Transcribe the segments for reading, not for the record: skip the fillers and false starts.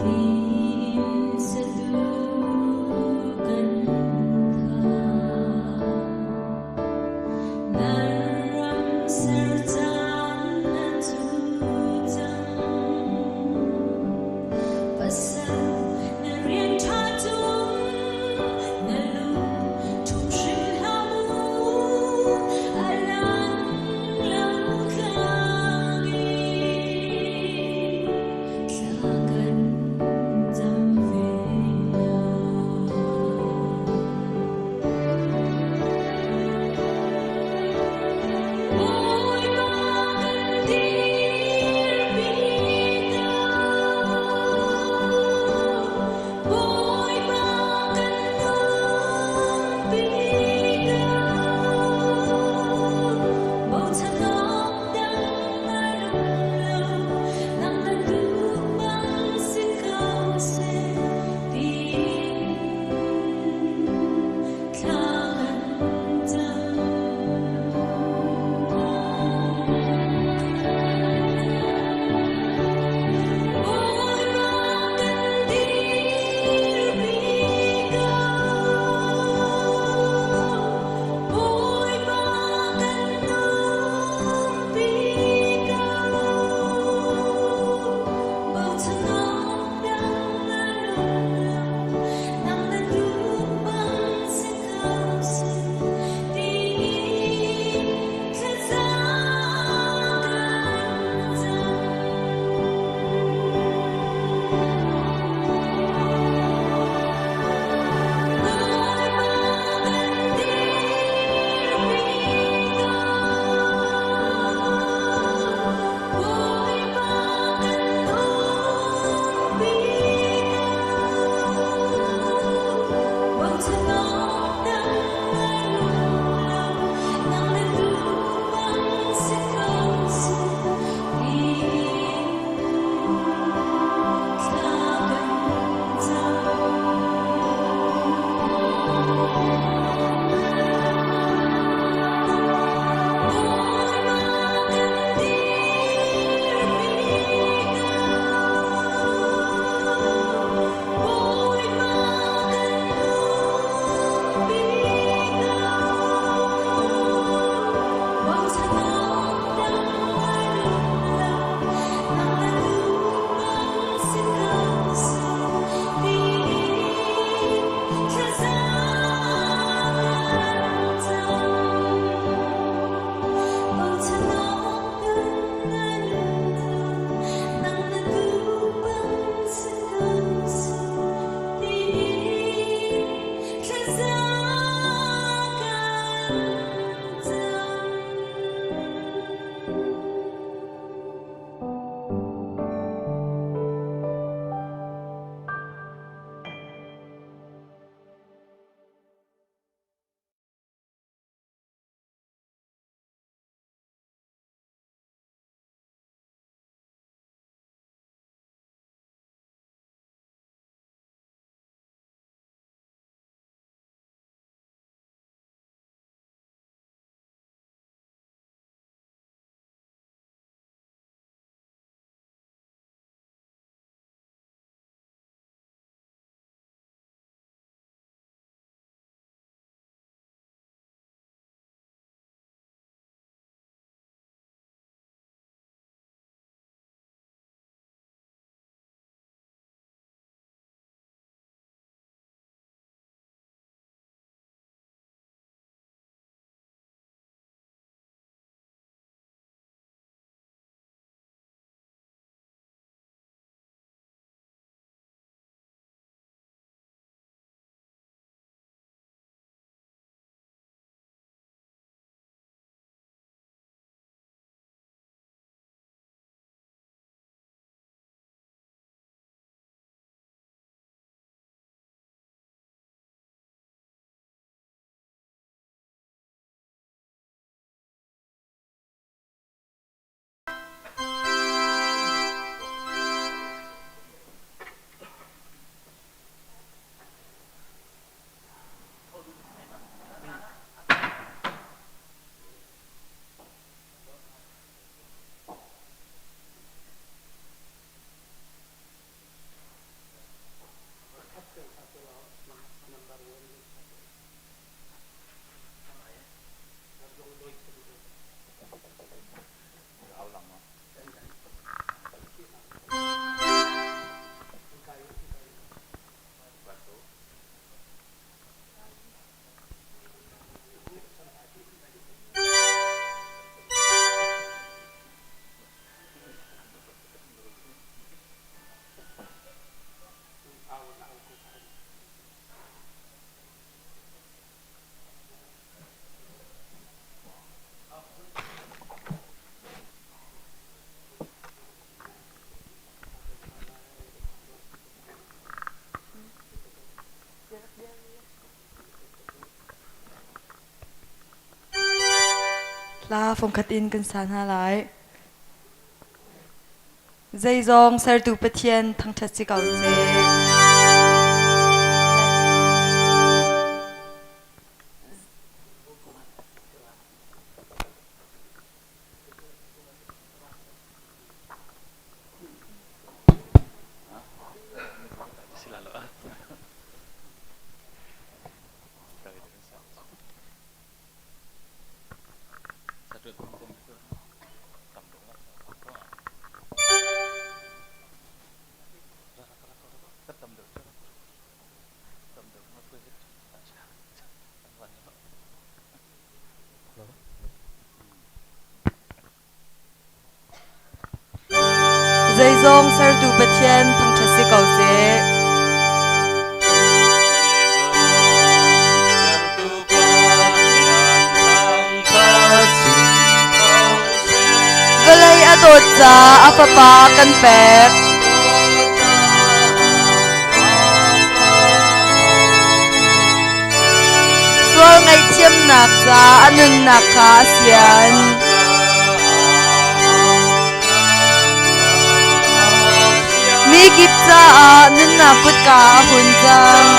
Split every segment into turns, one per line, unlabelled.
Tiin sadu kan tha. Na ram ser caan na cu cang. Pasal na rian ṭha cung na lung ṭhum hrim hlah mu. A lang lo tlang i thla kan.
Hla fungkhat in kan sa hna lai. Zeizong sertu Pathian thangṭhat si ko seh. Zeizong sertu Pathian thangṭhat si ko seh. Vawlei a dawt ca a fapa a kan pek. Sual ngaihthiamnak ca a nunnak kha a sian. Mi kip caah nunnak kutka a hun cang.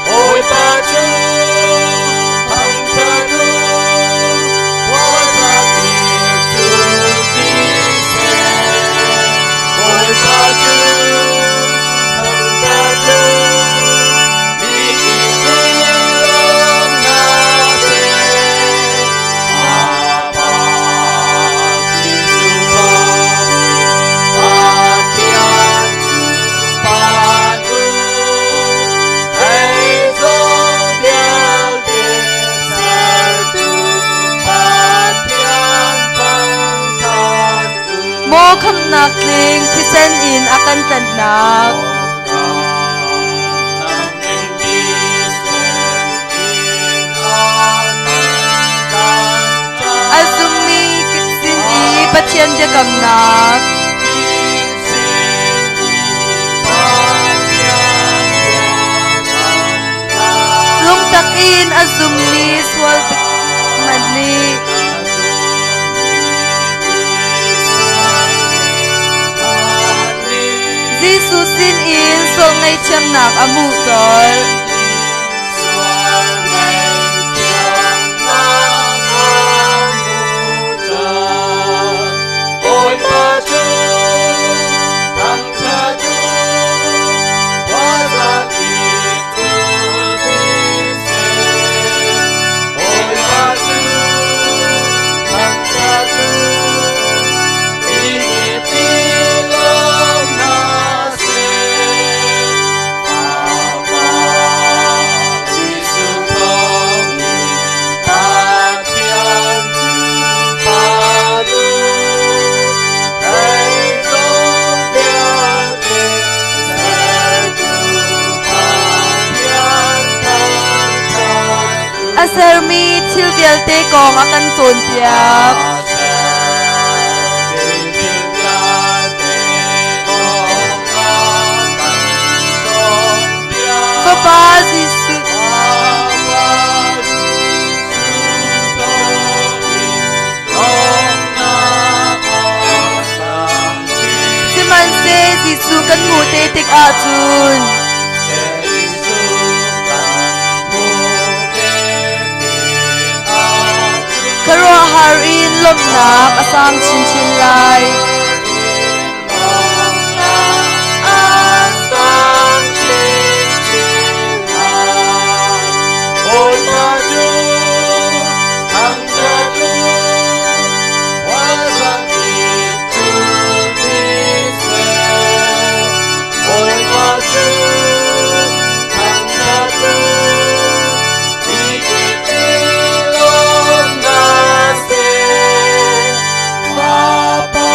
Bawipa cu thangṭhat u, Bawipa cu seh. Bawipa cu thangṭhat u, mi kip cu lawm hna seh. Apa Jesuh Pathian cu Pa u, zeizong vialte sertu Pathian thangṭhat u.
Maw khamhnak tling thisen in a kan tlanhnak. A zummi kip sin i Pathian biakamnak. Lungtak in a zummi sual hmanh nih Jesuh sin in sual ngaihthiamnak a hmuh colh.
Bawipa cu thangṭhat u, khuazakip cu siseh. Bawipa cu thangṭhat u, mikip i lawm hna seh. Apa Jesuh thawngin Pathian cu
A sermi thil vialte kong a kan cawnpiak. Fapa Jesuh Sihmanhseh Jesuh kan hmuh te tikah cun khuaruahhar in lawmhnak a sang chinchin lai.
Bawipa cu thangṭhat u, khuazakip cu siseh. Bawipa cu thangṭhat u, mikip i lawm hna seh. Fapa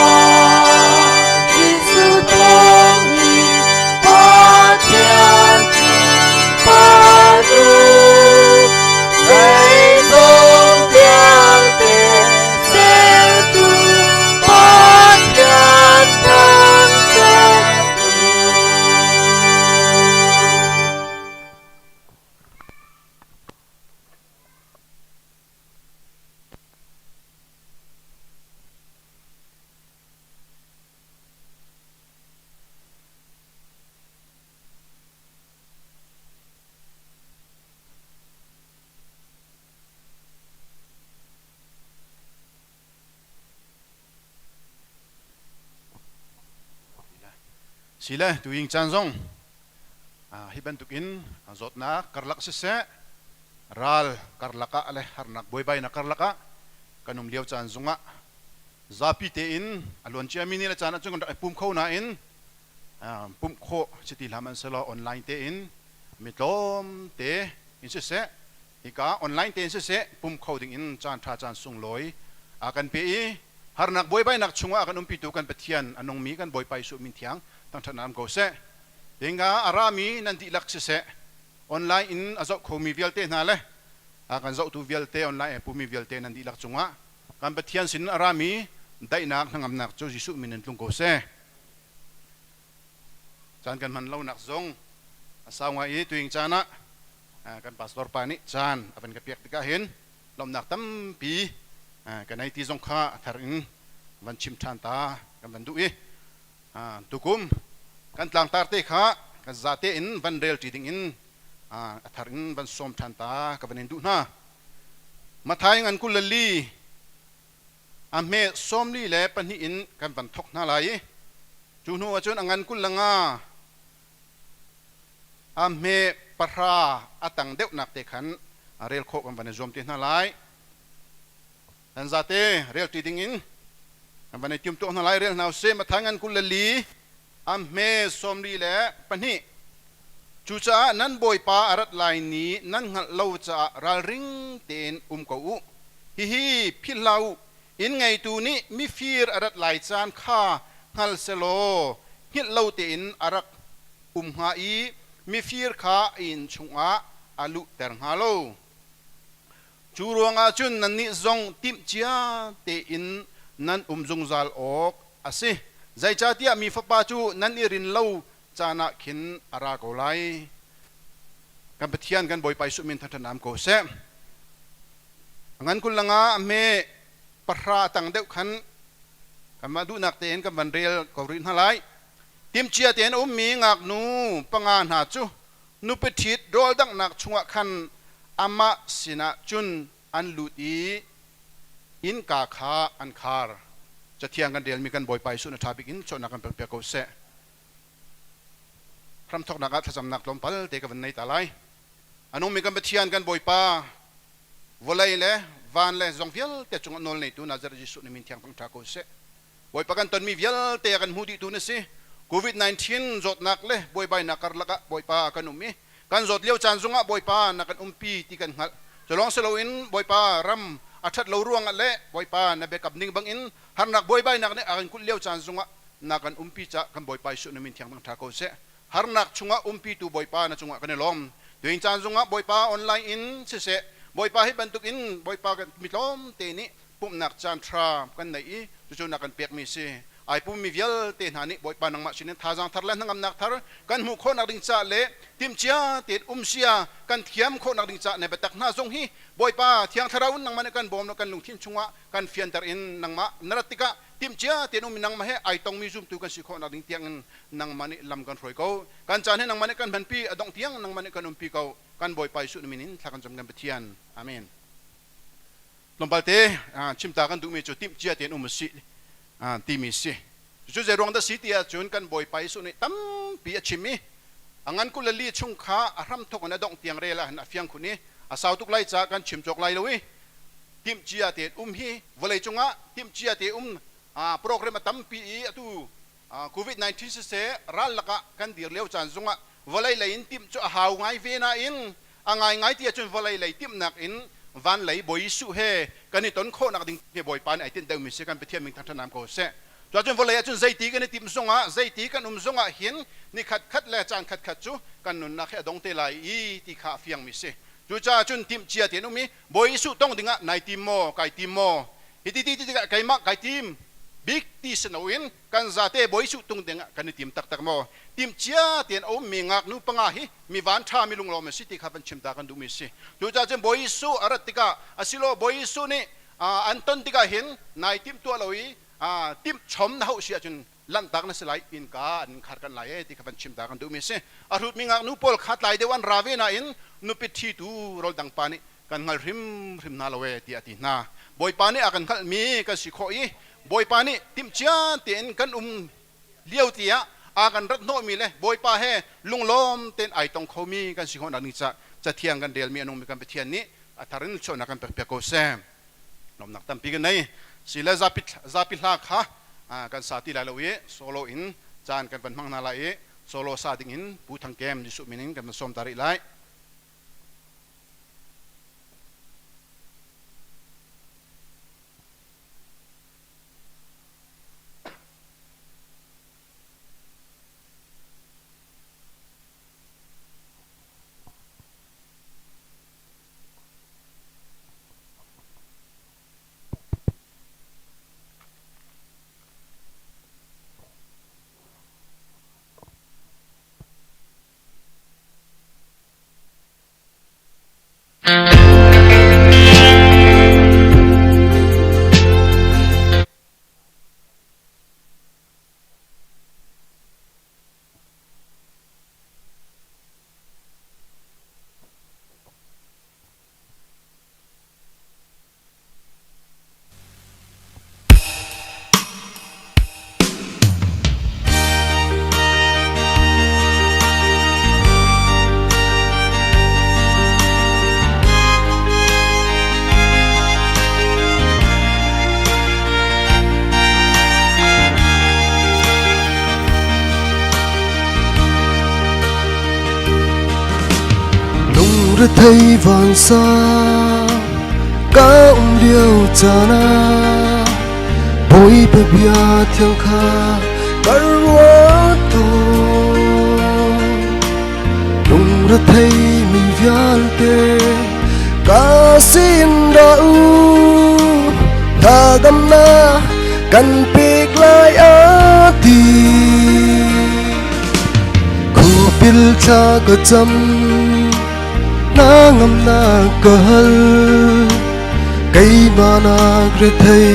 Jesuh thawngin Pathian cu Pa u.
Sile tuing caan zong hi bantukin zawtnak karlak siseh, ral karlak ah le harnak buaibainak karlak ah kan um lio caan zongah zapi tein a luan ciami ni le caan ahcun kan rak i pum kho nain pumh khawh si ti hlah hmanhsehlaw online tein mi tlawm te in siseh, hika online tein siseh, pum kho ding in caan ṭha caan sunglawi a kan pe i harnak buaibainak chungah a kan umpitu kan Pathian a nungmi kan Bawipa Jesuh min thiang thangṭhatnak um ko seh. Tinga a rami nan dihlak siseh, online in a zoh khomi vialte hna le a kan zohtu vialte, online a pumi vialte nan dihlak cungah kan Pathian sin a rami daihnak hnangamnak cu Jesuh min in tlung ko seh. Caan kan hman lonak zong a sau ngai i tuing caan ah kan pastor pa nih caan a van ka pek tikah hin lawmhnak tampi ka nei ti zong kha a thar in van chim ṭhan ta kan van duh i tukum kan tlangtar te kha kan zate in van rel ṭi ding in a thar in van sawm ṭhan ta ka van in duh hna. Matthai ngan 24 a hme 42 in kan van thok hna lai i cu hnu ahcun a ngan 25 a hme 10 a tang deuhnak te khan rel khawh kan van i zuam te hna lai. Nan zate rel ṭi ding in kan van i tim tuah hna lai. Rel hna usih. Matthai ngan 24 a hme 42. Cucaah nan Bawipa a rat lai ni nan hngalh lo caah ralring tein um ko u. Hihi philh hlah u, inn ngeitu nih mifir a rat lai caan kha hngal selaw hngilh lo tein a rak um hnga i mifir kha a inn chungah a luhter hnga lo. Cu ruangah cun nannih zong timhcia tein nan um zungzal awk a si. Zeicahtiah Mi Fapa cu nan i rin lo caan ah khin a ra ko lai. Kan Pathian kan Bawipa Jesuh min thangṭhat naam ko seh. A ngan 25 a hme 10 a tang deuh khan kanmah duhnak tein kan van rel ko rih hna lai. Timhcia tein a ummi ngaknu panga hna cu nupi ṭhit rawldanghnak chungah khan amah sinah cun an lut i innka kha an khar. Cathiang kan relmi kan Bawipa Jesuh na ṭha bik in chawhnak kan pek ko seh. Hramthawknak ah thlacamnak tlawmpal te ka van nei ta lai. A nungmi kan Pathian kan Bawipa, vawlei le van le zong vialte cungah nawl neitu Nazareth Jesuh na min thiang thangṭha ko seh. Bawipa, kan tonmi vialte a kan hmu dihtu na si. COVID-19 zawtnak le buaibainak karlak ah Bawipa kan um i kan zawt lio caan zongah Bawipa na kan umpi ti kan hngalh. Cu lawng si loin Bawipa, ram a ṭhat lo ruangah le Bawipa na biakam ning bangin harnak buaibainak nih a kan kulh lio caan zongah na kan umpi caah kan Bawipa Jesuh na min thiang thangṭha ko seh. Harnak chungah umpitu Bawipa na cungah kan i lawm. Tuing caan zongah Bawipa, online in siseh, Bawipa hi bantuk in Bawipa kan mi tlawmte nih pumhnak caan ṭha kan neih i cucu na kan pekmi si. Ai pummi vialte hna nih Bawipa nangmah sinin thazaang thar le hnangamnak thar kan hmuh khawhnak ding caah le timhcia tein umsia kan thiam khawhnak ding caah na biatak hna zong hi Bawipa Thiang Thlarau in nangmah nih kan bawm law kan lungthin chungah kan fianter in nangmah na rat tikah timhcia tein um in nangmah he ai tongmi zumtu kan si khawhnak ding tiangin nangmah nih lam kan hruai ko. Kan caan hi nangmah nih kan hmanpi, a dongh tiang nangmah nih kan umpi ko. Kan Bawipa Jesuh na min in thla kan cam, kan Pathian. Amen. Tlawmpal te chimta kan duhmi cu timhcia tein um usih timi si. Cucu zei ruang dah si ti ahcun kan Bawipa Jesuh nih tampi a chim i a ngan 24 chung kha a hramthawk in a dongh tiang rel ahhin a fiang khun i a sau tuk lai caah kan chim cawk lai lo i timhcia tein um hi vawlei cungah timhcia te um program a tampi i atu COVID-19 siseh ral lakah kan dir lio caan zongah vawlei lei in timh cu a hau ngai ve nain a ngaingai ti ahcun vawlei lei timhnak in van lei Bawi Jesuh he kan i ton khawhnak ding hi Bawipa nih ai tinh deuhmi si. Kan Pathian min thangṭhat ko seh. Cuahcun vawlei ahcun zeiti kan i timh zongah, zeiti kan um zongah hin ni khat khat le caan khat khat cu kan nunnak hi a dong te lai i ti kha a fiangmi si. Cucaah cun timhcia tein um i Bawi Jesuh tong dingah nai tim maw, kai tim maw? Hiti ti tikah keimah kai tim bik ti si loin kan zate Bawi Jesuh tung dingah kan i tim taktak maw? Timhcia tein a ummi ngaknu panga hi mi vanṭha, mi lunglawm an si ti kha van chim ta kan duhmi a si. Cucaah cun Bawi Jesuh a rat tikah asilo Bawi Jesuh nih an ton tikah hin nai timhtuah lo i timhchom na hauh si ahcun lanhtak na si lai, innka an in khar kan lai e ti kha van chim ta kan duhmi a si. A hrutmi ngaknu pawl kha tlai deuh an ra ve nain nupi ṭhitu rawldang pa nih kan hngal hrimhrim hna lo e tiah a ti hna. Bawipa nih a kan hngalhmi kan si khawh i Bawipa nih timhcia tein kan um lio tiah A kan rat hnawhmi le Bawipa he lunglawm tein ai tong khomi kan si khawhnak ding caah Cathiang kan relmi a nungmi kan Pathian nih a thar in chuahnak kan pekpiak ko seh. Lawmnak tampi kan nei. Si le zapi zapi hla kha kan sa ti lai lo i solo in caan kan van hmang hna lai i solo sa ding in Pu Thang Kem Jesuh min in kan van sawm ta rih lai.
Lungrethei vansang ka um lio caan ah Bawipa bia thiang kha ka ruat tawn. Lungrethei mi vialte ka sin ra u, hnangamnak kan pek lai a ti. Khupil thla ka cam, hnangamnak ka hal, keimah nak rethei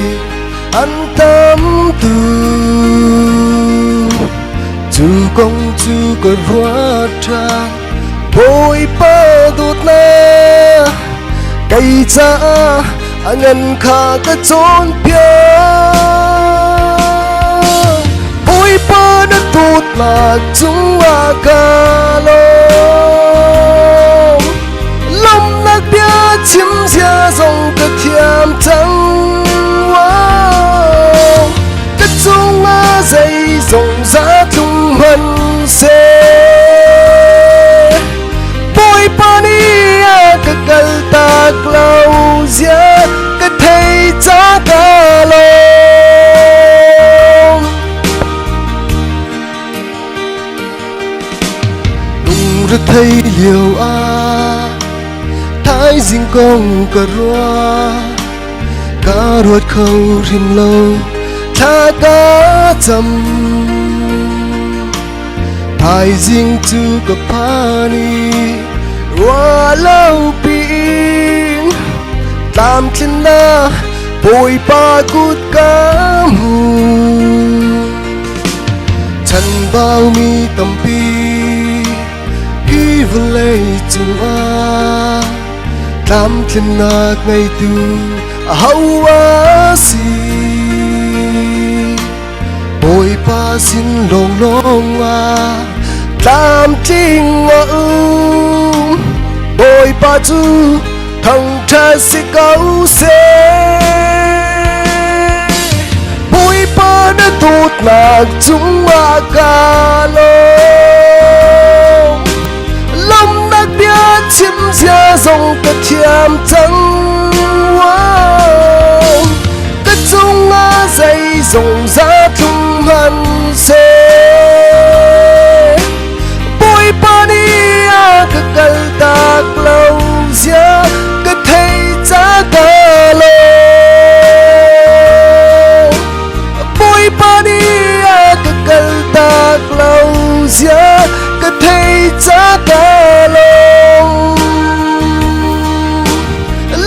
an tam tuk. Cu kong cu ka ruat ṭhan, Bawipa dawtnak kei caah a ngan kha ka cawnpiak. Bawipa na dawtnak cungah kaa lawm. Lawmhnak bia chim zia zong ka thiam cang. Wow. Ka cungah zeizong za tlung hmanhseh Bawipa nih a ka kaltak lo zia ka thei ca ka lawm. Lungrethei lio ah thaizing kong ka ruah ka ruat kho hrim lo thla ka cam thaizing cu ka phan i ruah lo piin tlamtlinnak Bawipa kut ka hmu Chanbaumi tampi hi vawlei cungah tlamtlinnak ngeitu aho a si? Bawipa sin lawnglawng ah tlamtling a um. Bawipa cu thangṭhat si ko seh. Bawipa na dawtnak cungah kaa lawm. Lawmhnak bia chim zia zong ka thiam cang. Wow. Ka cungah zeizong za tlung hmanhseh. Bawipa nih a ka kaltak lo zia ka thei ca ka lawm. Bawipa nih a ka kaltak lo zia ka thei ca ka lawm.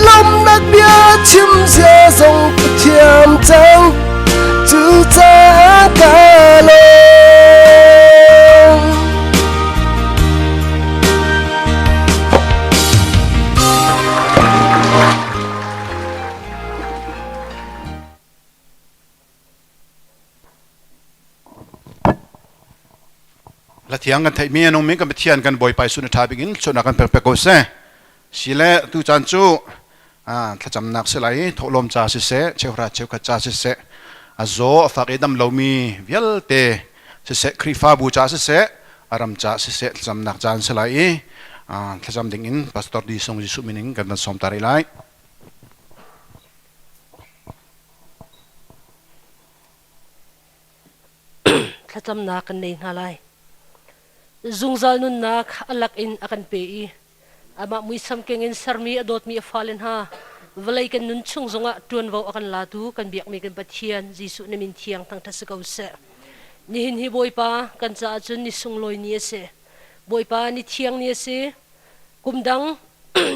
Lawmhnak bia chim zia zong ka thiam cang cucaah ka lawm.
Hla thiang kan theihmi a nungmi kan Pathian kan Bawipa Jesuh na ṭha bik in thluachuahnak kan pek pek ko seh. Sile tu caan cu thlacamnak si lai i thawhlawm ca siseh, cheuhra cheukhat ca siseh, a zaw a fak i dam lomi vialte siseh, Khrihfabu ca siseh, a ram ca siseh thlacamnak caan si lai i thlacam ding in Pastor Di Sung Jesuh min in kan van sawm ta rih lai.
Thlacamnak kan nei hna lai. Zungzal nunnak a lak in a kan pe i amah muisam keng in sermi a dawtmi a fale hna vawlei kan nun chung zongah ṭuanvo a kan latu kan biakmi kan Pathian Jesuh na min thiang thangṭhat si ko seh. Nihin hi Bawipa kan caah cun ni sunglawi ni a si. Bawipa ni thiang ni a si. Kum dang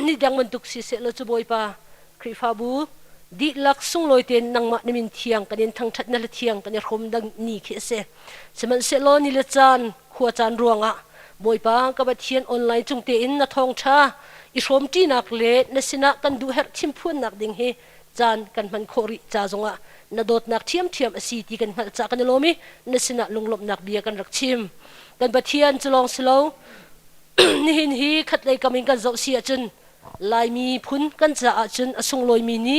ni dang bantuk si sehlaw cu Bawipa Khrihfabu dihlak sunglawi tein nangmah na min thiang kan in thangṭhat na hla thiang kan i hrawm dang ni khi a si. Sihmanhsehlaw ni le caan khua caan ruangah Bawipa ka Pathian online cung tein na thawngṭha i hrawmṭinak le na sinah kan duh herh chimphuannak ding hi caan kan hman khawh rih ca zongah na dawtnak ṭhiamṭhiam a si ti kan hngalh caah kan i lawm i na sinah lunglawmhnak bia kan rak chim. Kan Pathian cu lawng si lo nihin hi khatlei kam in kan zoh si ahcun Laimi phun kan caah cun a sunglawimi ni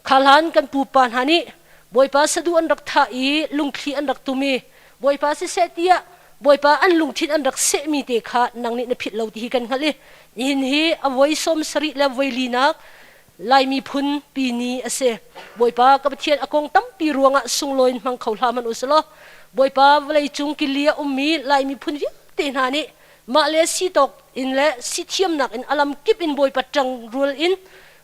kha hlan kan pupa hna nih Bawipa saduh an rak thah i lungthli an rak tum i Bawipa siseh tiah Bawipa an lungthin an rak sehmi te kha nang nih na philh lo ti hi kan hngalh i nihin hi a voi 70 le voi linak Laimi phun pi ni a si. Bawipa ka Pathian a kong tampi ruangah sunglawi in hmang kho hlah hmanh u selaw Bawipa vawlei cung kili a ummi Laimi phun vialte hna nih mah le si tawk in le si thiamnak in alam kip in Bawipa ṭang rual in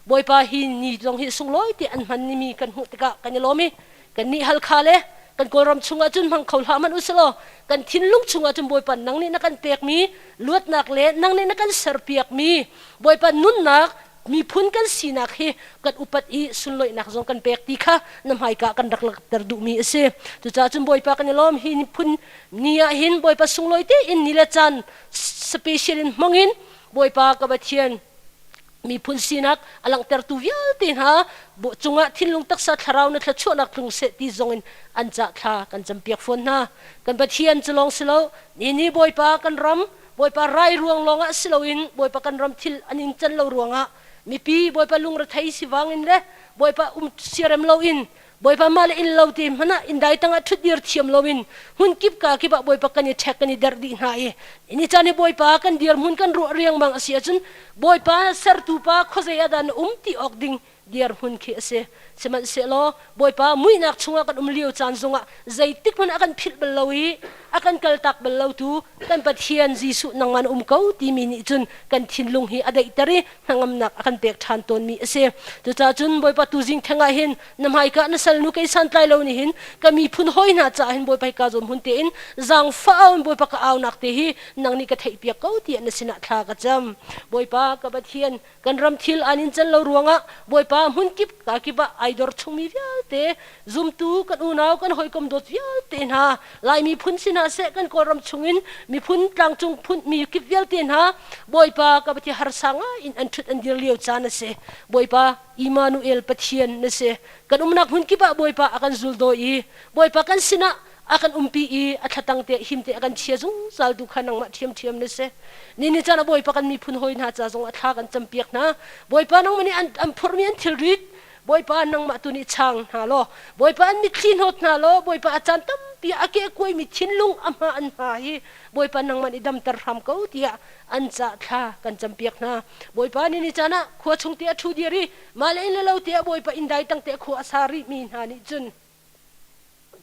Bawipa hi ni zong hi sunglawi te an hman mi kan hmuh tikah kan i lawm i kan nih Halkha le kan Kawlram chungah cun hmang kho hlah hmanh usih law kan thinlung chungah cun Bawipa nang nih na kan pekmi luatnak le nang nih na kan serpiakmi Bawipa nunnak miphun kan sinak hi kan upat i sunlawihnak zong kan pek ti kha na hmaika kan rak langhter duhmi a si. Cucaah cun Bawipa kan i lawm hi phun ni ah hin Bawipa sunglawi tein ni le caan special in hmang in Bawipa ka Pathian miphun sinak a langhtertu vialte hna cungah thinlung taksa thlarau na thluachuahnak tlung seh ti zong in an cah thla kan campiak fawn hna. Kan Pathian cu lawng si lo ni ni Bawipa kan ram Bawipa rai ruang lawngah si loin Bawipa kan ram thil an in can lo ruangah mipi Bawipa lungrethei sivang in le Bawipa um siarem loin Bawipa mah le inn lo te hmanh ah inn dai tangah ṭhutdir thiam loin hmun kip ka kip ah Bawipa kan i ṭhek kan i derh dih hna i ni caan hi Bawipa kan dirhmun kan ruah riangmang a si ahcun Bawipa sertu pa khuazei ah dah na um ti awk ding dirhmun khi a si. Sihmanhsehlaw Bawipa muihnak chungah kan um lio caan zongah zeitik hmanh a kan philh bal lo i a kan kaltak bal lotu kan Pathian Jesuh nangmah na um ko timi nih cun kan thinlung hi a daihter i hnangamnak a kan pek ṭhan tawnmi a si. Cucaah cun Bawipa tuzing theng ah hin na hmaika na salnu kei santlai lo nih hin ka miphun hawi hna caah hin Bawipa hika zawn hmun tein zaangfah in Bawipa ka aunak te hi nang nih ka theihpiak ko tiah na sinah thla ka cam. Bawipa ka Pathian kan ram thil an in can lo ruangah Bawipa hmun kip ka kip ah ai dor chungmi vialte zumtu kan unau kan hawikom dawt vialte hna Lai miphun si hna seh kan Kawlram chungin miphun tlangcung phun mi kip vialte hna Bawipa ka Pathian harsa ngai in an ṭhut an dir lio caan a si Bawipa Immanuel Pathian na si kan umnak hmun kip ah Bawipa a kan zuldawi i Bawipa kan sinah a kan umpi i a thlatang te him te a kan chia zungzal tu kha nangmah ṭhiamṭhiam na si ni ni caan ah Bawipa kan miphun hawi hna ca zong ah thla kan campiak hna Bawipa nangmah nih an phurhmi an thilrit Bawipa nangmah tu nih chang hna law Bawipa an mitthli hnawt hna law Bawipa a caan tampi a kehkuaimi thinlung a hma an hma hi Bawipa nangmah nih damter hram ko tiah an cah thla kan campiak hna Bawipa ni ni caan ah khua chung te a ṭhu dir i mah le inn le lo te ah Bawipa inn dai tang te khua a sa rihmi hna nih cun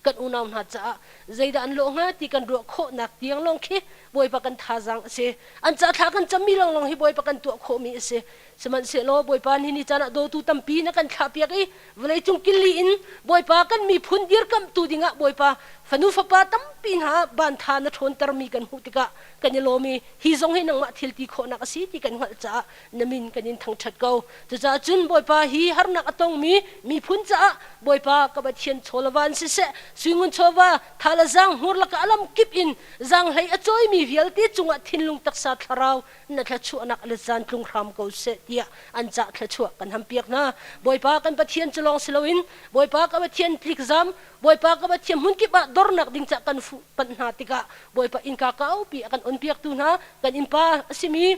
kan unau hna caah zeidah an lawh hnga ti kan ruah khawhnak tiang lawng khi Bawipa kan thazaang a si. An ca thla kan cammi lawnglawng hi Bawipa kan tuah khawhmi a si. Sihmanhsehlaw Bawipa ni ni caan ah dawtu tampi na kan thlahpiak i vawleicung killi in Bawipa kan miphun dirkamhtu dingah Bawipa fanu fapa tampi hna bantha na ṭhawntermi kan hmuh tikah kan i lawm i hi zong hi nangmah thil ti khawhnak a si ti kan hngalh caah na min kan in thangṭhat ko. Cucaah cun Bawipa hi harnak a tongmi miphun caah Bawipa ka Pathian chawlava in siseh, suingun chawva, tha le zaang hmur lakah a lam kip in zaanghlei a cawimi ummi vialte cungah thinlung taksa thlarau na thluachuahnak le caan tlung hram ko seh tiah an cah thluachuah kan hampiak hna. Bawipa kan Pathian cu lawng si loin Bawipa ka Pathian tlikzam, Bawipa ka Pathian hmunkip ah dornak ding cah kan fuh panh hna tikah Bawipa innka kaupi a kan onpiaktu hna kan innpa a simi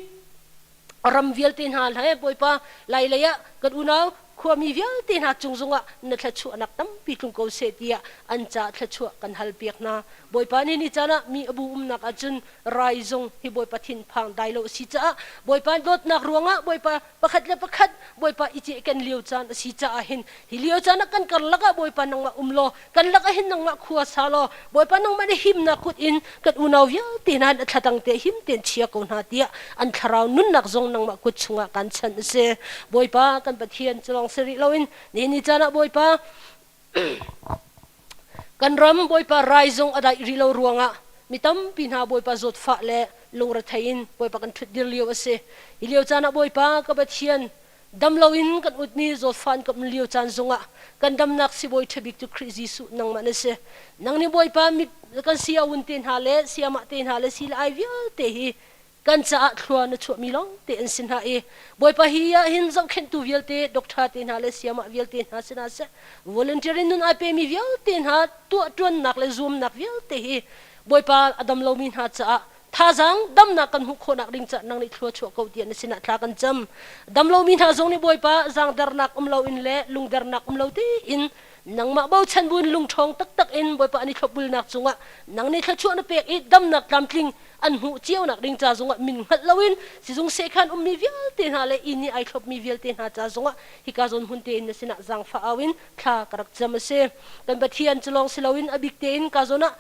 ram vialte hna le Bawipa lai lei ah kan unau khuami vialte hna cung zongah na thluachuahnak tampi tlung ko seh tiah an ca thluachuah kan halpiak hna. Bawipa nih ni caan ah mi a bu umnak ahcun rai zong hi Bawipa thinphang dai lo a si caah Bawipa dawtnak ruangah Bawipa pakhat le pakhat Bawipa i cehken lio caan a si caah hin hi lio caan ah kan karlak ah Bawipa nangmah um law kan lakah hin nangmah khua sa law Bawipa nangmah nih himnak kut in kan unau vialte hna hin a thlatang te him tein chia ko hna tiah an thlarau nunnak zong nangmah kut chungah kan chanh a si. Bawipa kan Pathian cu lawng si rih loin nihin ni caan ah Bawipa kan ram Bawipa rai zong a daih rih lo ruangah mi tampi hna Bawipa zawtfah le lungrethei in Bawipa kan ṭhutdir lio a si. Hi lio caan ah Bawipa ka Pathian dam loin kan utmi zawtfah an kan um lio caan zongah kan damnak sibawi ṭhabik cu Khrih Jesuh nangmah na si. Nang nih Bawipa mi kan siaun te hna le siamah te hna le si le ai vialte hi kan caah thlua na chuahmi lawngte an si hna i Bawipa hi ah hin zohkhenhtu vialte doctor te hna le siamah vialte hna si hna seh volunteer in nun ai pemi vialte hna tuah ṭuannak le zuamnak vialte hi Bawipa a dam lomi hna caah thazaang damnak kan hmuh khawhnak ding caah nang nih thlua chuah ko tiah na sinah thla kan cam dam lomi hna zong nih Bawipa zaangdernak um loin le lungdernak um lo tein nangmah bochan buin lungṭhawng taktak in Bawipa an i thlopbulnak cungah nang nih thluachuah na pek i damnak tlamtling an hmuh cionak ding ca zongah min hngalh loin sizung sekhan ummi vialte hna le inn i ai thlopmi vialte hna ca zongah hika zawn hmun tein na sinah zaangfah au in thla ka rak cam a si. Kan Pathian cu lawng si loin a bik tein ka zawn ah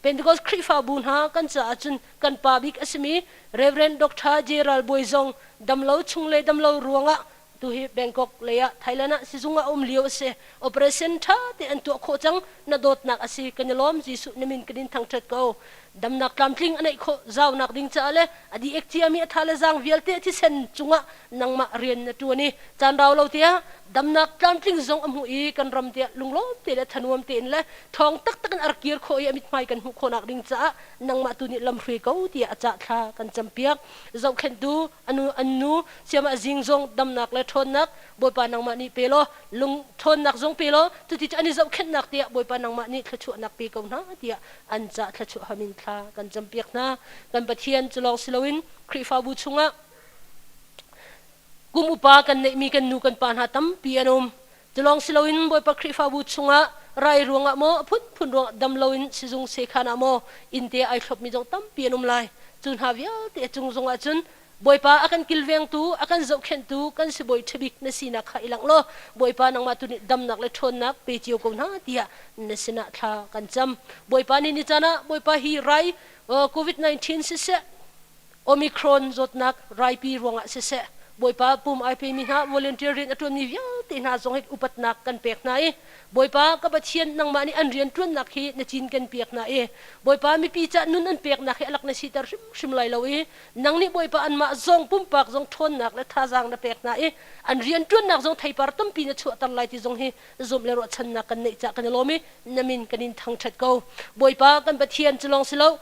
Pentecost Khrihfabu hna kan caah cun kan pa bik a simi Reverend Dr. Gerald Bawi zong damlo chung le damlo ruangah tu hi Bangkok lei ah Thailand ah sizung ah um lio a si. Operation ṭha te an tuah khawh cang. Na dawtnak a si. Kan i lawm Jesuh na min kan in thangṭhat ko. Damnak tlamtling a neih khawh zaunak ding caah le a di ek ciami a tha le zaang vialte thisen cungah nangmah rian na ṭuan i caan rau lo tiah damnak tlamtling zong a hmuh i kan ram tiah lunglawm te le thanuam tein le ṭhawng taktak in a rak kir khawh i a mithmai kan hmuh khawhnak ding caah nangmah tu nih lamhruai ko tiah a cah thla kan campiak. Zohkhenhtu anu an nu siamah zing zong damnak le ṭhawnnak Bawipa nangmah nih pe law lung ṭhawnnak zong pe law cuti cu an i zohkhenhnak tiah Bawipa nangmah nih thluachuahnak pe ko hna tiah an cah thluachuah hamin thla kan campiak hna. Kan Pathian cu lawng si loin Khrihfabu chungah kum upa kan neihmi kan nu kan pa hna tampi an um. Cu lawng si loin Bawipa Khrihfabu chungah rai ruangah maw a phunphun ruangah dam loin sizung sekhan ah maw innte ai thlopmi zong tampi an um lai. Cu hna vialte a cung zongah cun Bawipa a kan kilvengtu, a kan zohkhenhtu, kan sibawi ṭhabik na sinak kha i langh law Bawipa nangmah tu nih damnak le ṭhawnnak pe cio ko hna tiah na sinah thla kan cam. Bawipa nih ni caan ah Bawipa hi rai COVID-19 siseh, Omicron zawtnak raipi ruangah siseh, Bawipa pum ai pemi hna volunteer rian a ṭuanmi vialte hna zong hi upatnak kan pek hna i Bawipa ka Pathian nangmah nih an rian ṭuannak hi na cin kan piak hna i Bawipa mipi cah nun an peknak hi a lak na siter hrimhrim lai lo i nang nih Bawipa anmah zong pumpak zong ṭhawnnak le thazaang na pek hna i an rian ṭuannak zong theipar tampi na chuahter lai ti zong hi zumh le ruahchannak kan neih cah kan i lawm i na min kan in thangṭhat ko. Bawipa kan Pathian cu lawng si lo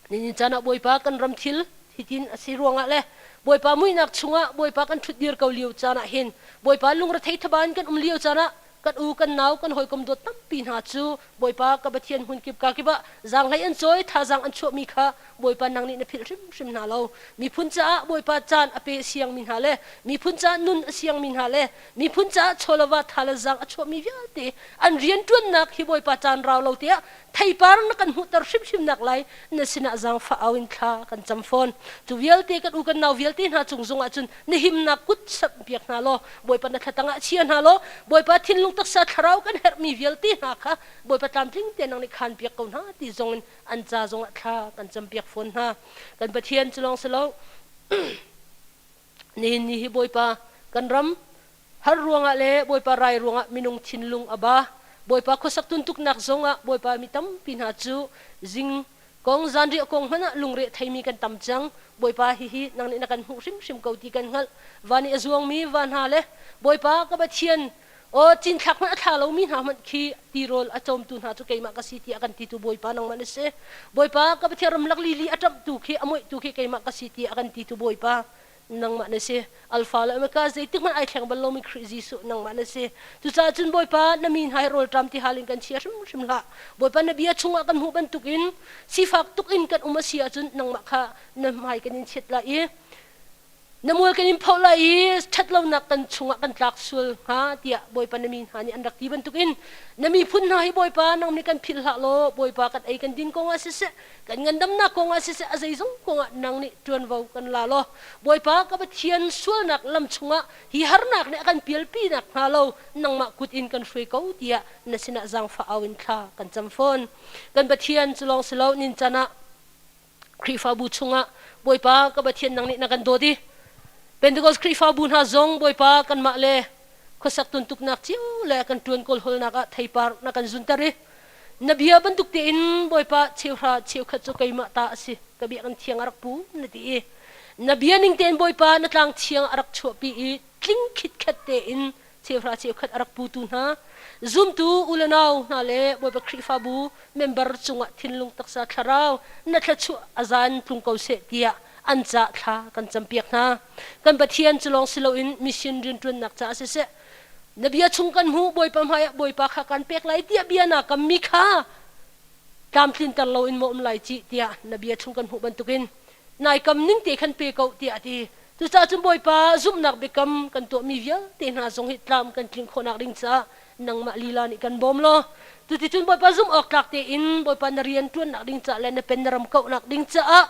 Nihin caan ah Bawipa kan ram thil hitin a si ruangah le Bawipa muihnak chungah Bawipa kan ṭhutdir ko lio caan ah hin Bawipa lungrethei thaban kan um lio caan ah kan u kan nau kan hawikom dawt tampi hna cu Bawipa ka Pathian hmunkip ka kip ah zaanghlei an cawi thazaang an chuahmi kha Bawipa nang nih na philh hrimhrim hna lo. Miphun caah Bawipa caan a pe siangmi hna le miphun caah nun a siangmi hna le miphun caah chawlava tha le zaang a chuahmi vialte an rianṭuannak hi Bawipa caan rau lo tiah Theipar na kan hmuhter hrimhrim nak lai na sinah zaangfah au in thla kan cam fawn. Cu vialte kan u kan nau vialte hna cung zongah cun na himnak kut samhpiak hna law Bawipa na thlatang ah chia hna law Bawipa thinlung taksa thlarau kan herhmi vialte hna kha Bawipa tlamtling te nang nih khanpiak ko hna ti zongin an ca zongah thla kan campiak fawn hna. Kan Pathian cu lawng si lo nihin ni hi Bawipa kan ram har ruangah le Bawipa rai ruangah minung thinlung a ba. Bawipa khuasak tuntuknak zongah Bawipa mi tampi hna cu zing kong zanriah kong hmanh ah lungre theimi kan tam cang. Bawipa hihi nang nih na kan hmuh hrimhrim ko ti kan hngalh. Van i a zuangmi va hna le Bawipa ka Pathian. Aw cinthlak hmanh a thla lomi hna hmanh khi tirawl a cawmtu hna cu keimah ka si tiah a kan titu Bawipa nangmah na si. Bawipa ka Pathian ramlak lili a ṭamhtu khi a muihtu khi keimah ka si tiah a kan titu Bawipa nangmah na si. Alpha le Omega zeitik hmanh ai thleng bal lomi Khrih Jesuh nangmah na si. Cucaah cun Bawipa na mi hna hi rawlṭam tihal in kan chia hrimhrim hlah. Bawipa na bia chungah kan hmuh bantukin sifak tuk in kan um a si ahcun nangmah kha na hmai kan in chiat lai i Na mual kan in phoh lai i ṭhatlonak kan chungah kan tlak sual hnga tiah Bawipa na mi hna nih an rak ti bantukin na miphun hna hi Bawipa nang nih kan philh hlah law Bawipa kan ei kan din kongah siseh kan ngandamnak kongah siseh a zeizong kongah nang nih ṭuanvo kan la law Bawipa ka Pathian sualnak lam chungah hi harnak nih a kan pialpi nak hnga lo nangmah kut in kan hruai ko tiah na sinah zaangfah au in thla kan cam fawn. Kan Pathian cu lawng si lo nincan ah Khrihfabu chungah Bawipa ka Pathian nang nih na kan dawt i Pentecost Khrihfabu hna zong Bawipa kanmah le khuasak tuntuknak cio le kan ṭuan kawlhawlnak ah theipar na kan zunter i na bia bantuk tein Bawipa cheuhra cheukhat cu keimah ta a si ka biakinn thiang a rak pu na ti i na bia ning tein Bawipa na tlang thiang a rak chuahpi i tling khitkhet tein cheuhra cheukhat a rak putu hna zumtu u le nau hna le Bawipa Khrihfabu member cungah thinlung taksa thlarau na thluachuah a zan tlung ko seh tiah an ca thla kan campiak hna. Kan Pathian cu lawng si loin mission rianṭuannak caah siseh na bia chung kan hmuh Bawipa hmaiah Bawipa kha kan pek lai tiah bia naa kammi kha tlamtlinter loin maw um lai cih tiah na bia chung kan hmuh bantukin nai kam ning te khan pe ko tiah a ti. Cucaah cun Bawipa zumhnak biakam kan tuahmi vialte hna zong hi tlam kan tlinh khawhnak ding caah nangmah lila nih kan bawm law cuticun Bawipa zumh awk tlak tein Bawipa na rian ṭuannak ding caah le na pen na ram kauhnak ding caah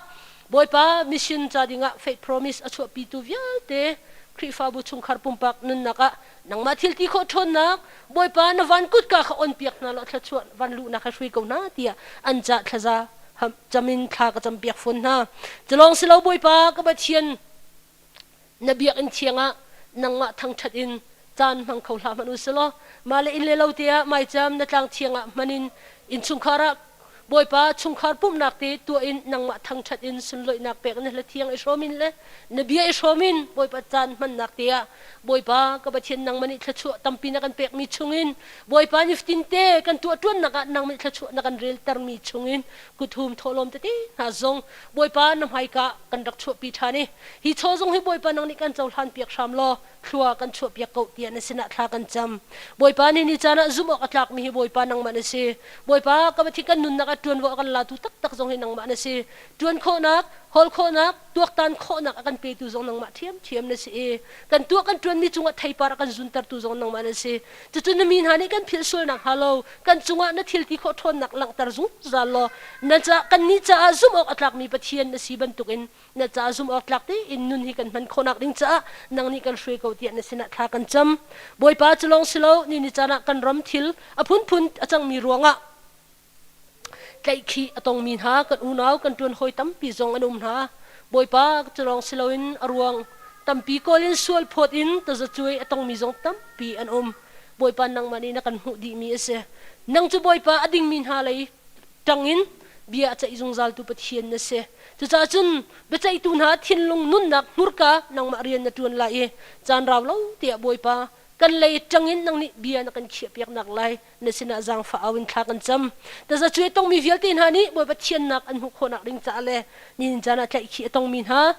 Bawipa mission ca dingah faith promise a chuahpitu vialte Khrihfabu chungkhar pumpak nunnak ah nangmah thil ti khawh ṭhawnnak Bawipa na van kutka kha on piak hna law thluachuah van luhnak he hrui ko hna tiah an cah thlaza camin thla ka campiak fawn hna. Culawng si lo Bawipa ka Pathian na biakinn thiang ah nangmah thangṭhat in caan hmang kho hlah hmanh u sih law mah le inn le lo te ah maicam na tlang thiang ah hman in innchungkhar ah Bawipa chungkhar pumhnak te tuah in nangmah thangṭhat in sunlawihnak pek na hla thiang i hrawm in le na bia i hrawm in Bawipa caan hmannak te ah Bawipa ka Pathian nangmah nih thluachuah tampi na kan pekmi chungin Bawipa nifatin te kan tuahṭuannak ah nangmah thluachuah na kan reltermi chungin kuthum thawhlawm tete hna zong Bawipa na hmaika kan rak chuahpi ṭhan i hi chaw zong hi Bawipa nang nih kan cohlan piak hram law thlua kan chuahpiak ko tiah na sinah thla kan cam. Bawipa nih ni caan ah zumh awk a tlakmi hi Bawipa nangmah na si. Bawipa ka Pathian kan nunnak ah ṭuanvo a kan latu taktak zong hi nangmah na si. Ṭuan khawhnak, hawl khawhnak, tuaktan khawhnak a kan petu zong nangmah ṭhiamṭhiam na si i kan tuah kan ṭuanmi cungah theipar a kan zuntertu zong nangmah na si. Cucu na mi hna nih kan philh sual nakhnga lo kan cungah na thil ti khawh ṭhawnnak langhter zungzal law na ca kannih caah zumh awk a tlakmi Pathian na si bantukin na ca zumh awk tlak tein nun hi kan hman khawhnak ding caah nang nih kan hruai ko tiah na sinah thla kan cam. Bawipa cu lawng si lo ni ni caan ah kan ram thil a phunphun a cangmi ruangah tlaihkhih a tongmi hna kan unau kan ṭuan hawi tampi zong an um hna. Bawipa cu lawng si loin a ruang tampi kawl in sual phawt in tazacuai a tongmi zong tampi an um. Bawipa nangmah nih na kan hmuh dihmi a si. Nang cu Bawipa a dingmi hna lei ṭangin bia a ceih zungzaltu Pathian na si. Cucaah cun biaceihtu hna thinlung nunnak hmurka nangmah rian na ṭuan lai i caan rau lo tiah Bawipa kan lei ṭangin nang nih bia na kan khiahpiaknak lai na sinah zaangfah au in thla kan cam. Tazacuai tongmi vialte hna nih Bawipa thiannak an hmuh khawhnak ding caah le nihin caan ah tlaihkhih a tongmi hna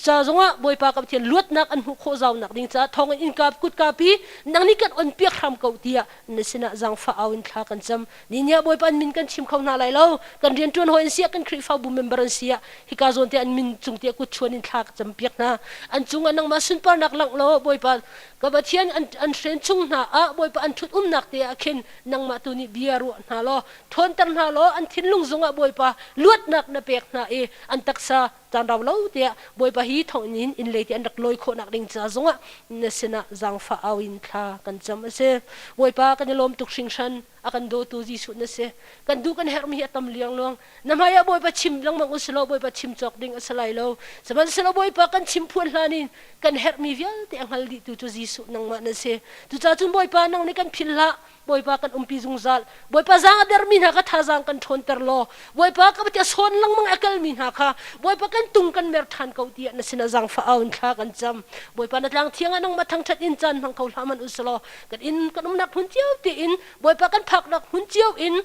ca zongah Bawipa ka Pathian luatnak an hmuh khawh zaunak ding caah thawngin innka kutka pi nang nih kan on piak hram ko tiah na sinah zaangfah au in thla kan cam. Ni nih ah Bawipa an min kan chim kho hna lai lo. Kan rianṭuan hawi an si ah kan Khrihfabu member an si ah hika zawn te an min cung te kut chuan in thla ka cam piak hna. An cungah nangmah sunparnak langh law Bawipa ka Pathian an, an hren chung hna ah Bawipa an ṭhut umnak te ah khin nangmah tu nih bia ruah hna law ṭhawnter hna law an thinlung zongah Bawipa luatnak na pek hna i an taksa caan rau lo tiah Bawipa hi thonginn in inn lei ti an rak lawi khawhnak ding ca zongah na sinah zaangfah au in thla kan cam a si. Bawipa kan i lawm tuk hringhran. A kan dawtu Jesuh na si. Kan duh kan herhmi hi a tam liangluang. Na hmai ah Bawipa chim lengmang usilaw Bawipa chim cawk ding a si lai lo. Sihmanhsehlaw Bawipa kan chim phuan hlan in kan herhmi vialte a hngal dihtu cu Jesuh nangmah na si. Cucaah cun Bawipa nang nih kan philh hlah. Bawipa kan umpi zungzal. Bawipa zaang a dermi hna kha thazaang kan ṭhawnter law Bawipa ka ti a sawn lengmang a kalmi hna kha Bawipa kan tung kan mer ṭhan ko tiah na sinah zaangfah au in thla kan cam. Bawipa na tlang thiang ah nangmah thangṭhat in caan hmang kho hlah hmanh usilaw kan inn kan umnak hmun cio tein Bawipa kan phaknak hmun cio in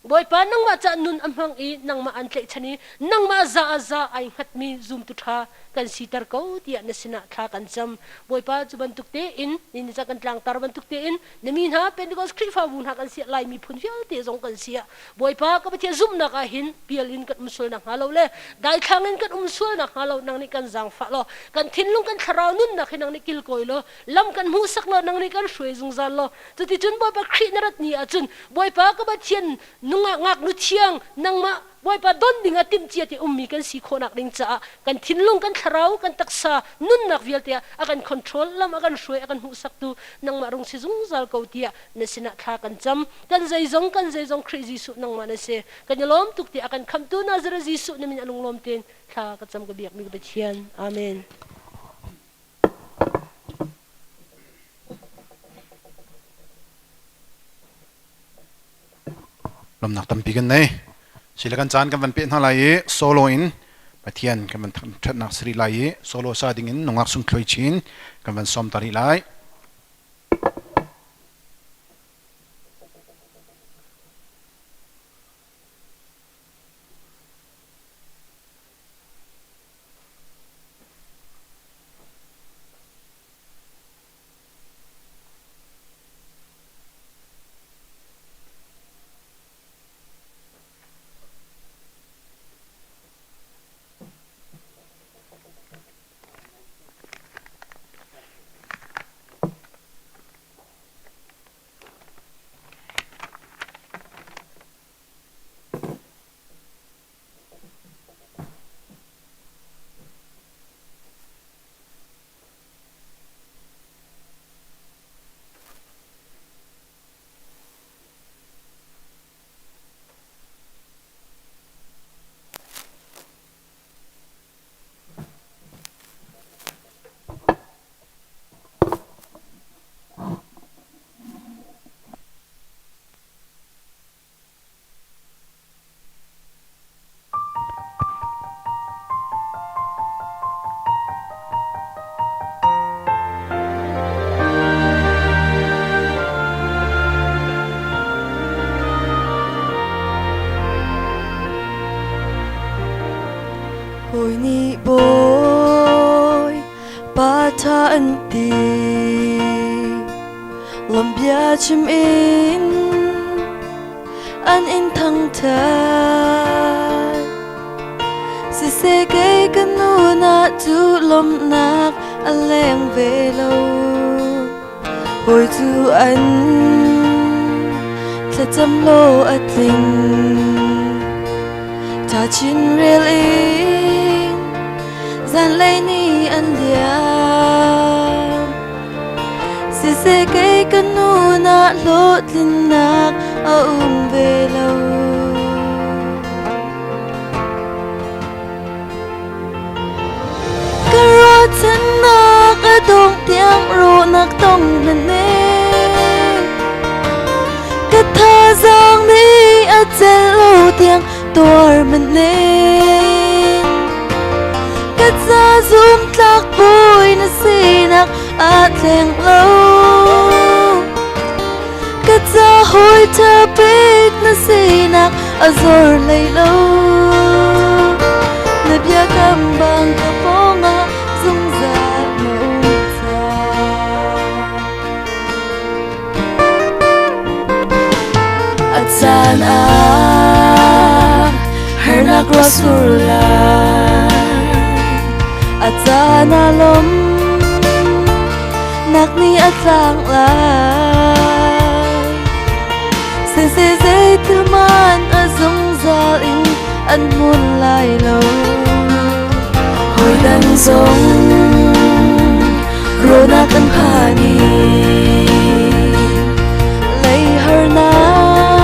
Bawipa nangmah ca nun a hmang i nangmah an tlaihchan i nangmah za a za ai hngatmi zumtu ṭha kan siter ko tiah na sinah thla kan cam. Bawipa cu bantuk tein ni ni ca kan tlangtar bantuk tein na mi hna Pentecost Khrihfabu hna kan siah Lai miphun vialte zong kan siah Bawipa ka Pathian zumhnak ah hin pial in kan um sual nak hnga lo le daithlang in kan um sual nak hnga lo nang nih kan zaangfah law kan thinlung kan thlarau nunnak hi nang nih kilkawi law lam kan hmuhsak law nang nih kan hruai zungzal law cuticun Bawipa Khrih na rat ni ahcun Bawipa ka Pathian nungak ngaknu thiang nangmah Bawipa don ding ah timhcia ti ummi kan si khawhnak ding caah kan thinlung kan thlarau kan taksa nunnak vialte ah a kan control lam a kan hruai a kan hmuhsaktu nangmah rung si zungzal ko tiah na sinah thla kan cam kan zeizong kan zeizong Khrih Jesuh nangmah na si kan i lawm tuk tiah a kan khamhtu Nazareth Jesuh na min a lunglawm tein thla ka cam ka biakmi ka Pathian amen.
Lawmnak tampi kan nei. Sile kan caan kan van peh hna lai i solo in Pathian kan van ṭhatnak si rih lai i solo sa ding in nungak sungthloi chin kan van sawm ta rih lai.
Hawi nih bawi pa ṭha an ti lawmhbia chim in an in thangṭhat. Siseh kei ka nu na cu lawmhnak a leng ve lo. Hawi cu an thlacam law a tling. Ṭha chin rel in zanlei ni an liam. Siseh kei ka nu na hlawhtlinnak a um ve lo. Ka ruahchannak a dong tiang rawhnak tong hmanning. Ka thazaang nih a celh lo tiang tuar hmanning. Ka ca zumtlak bawi na sinak aa thleng lo. Ka ca hawi ṭha bik na sinak a zor hlei lo. Na biakam bang ka pawngah zungzal na um cang. A caan ah harnak ruah sur lai. A caan ah lawm nak nih a tlang lai. Siseh zeitil man a zungzal in an hmun lai lo. Hawi dang zong rawlnak kan phan i lei harnak.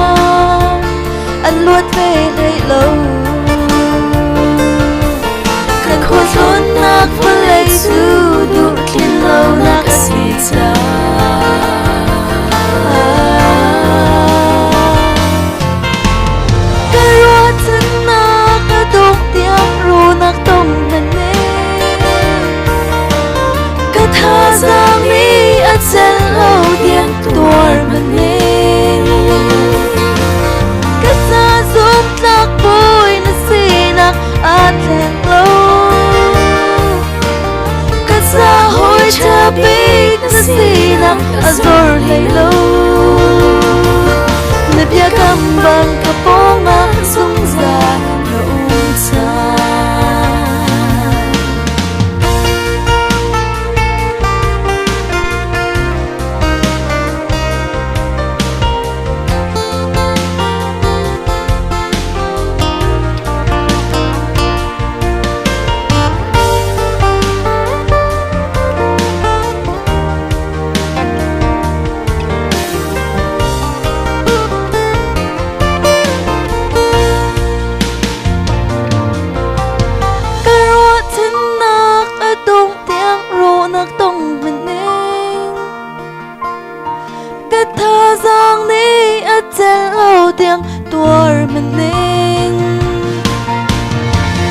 Cel lo tiang tuar maning.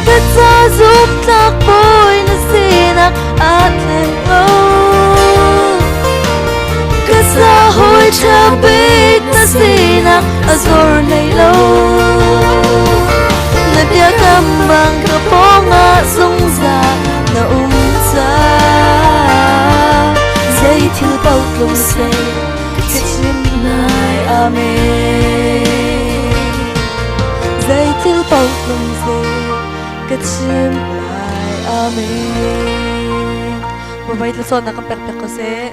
Ka ca zumtlak bawi na sinak aa thleng lo. Ka sa hawi ṭha bik na sinak a zor hlei lo. Na biakam bang ka pawngah zungzal na um caah zei thil paoh tlung seh ka chim lai. Amen. Zei thil paoh tlung seh ka chim lai. Amen. Bawipa thlacawnnak kan pek piak ko seh.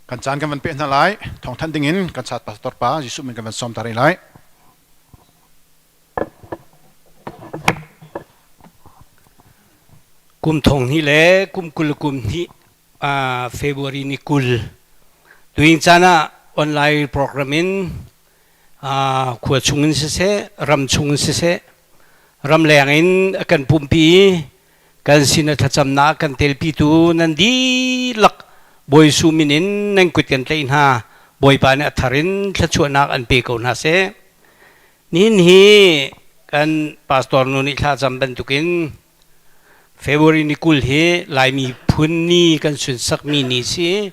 Kan caan kan van peh hna lai. Thawngthanh dingin kan chat pastor pa Jesuh min kan van sawm ta rih lai.
Kum thong hnih le kum 20 kum hnih February ni 20 tuing caan ah online program in khua chung in siseh ram chung in siseh ramleng in a kan pumpi kan sin a thlacamnak kan telpitu nan dihlak Bawi Su min in nan kut kan tlaih hna. Bawipa nih a thar in thluachuahnak an pe ko hna seh. Nihin hi kan pastor nu nih thlacam bantukin February ni 20 hi Laimi phun ni kan sunsakmi ni si.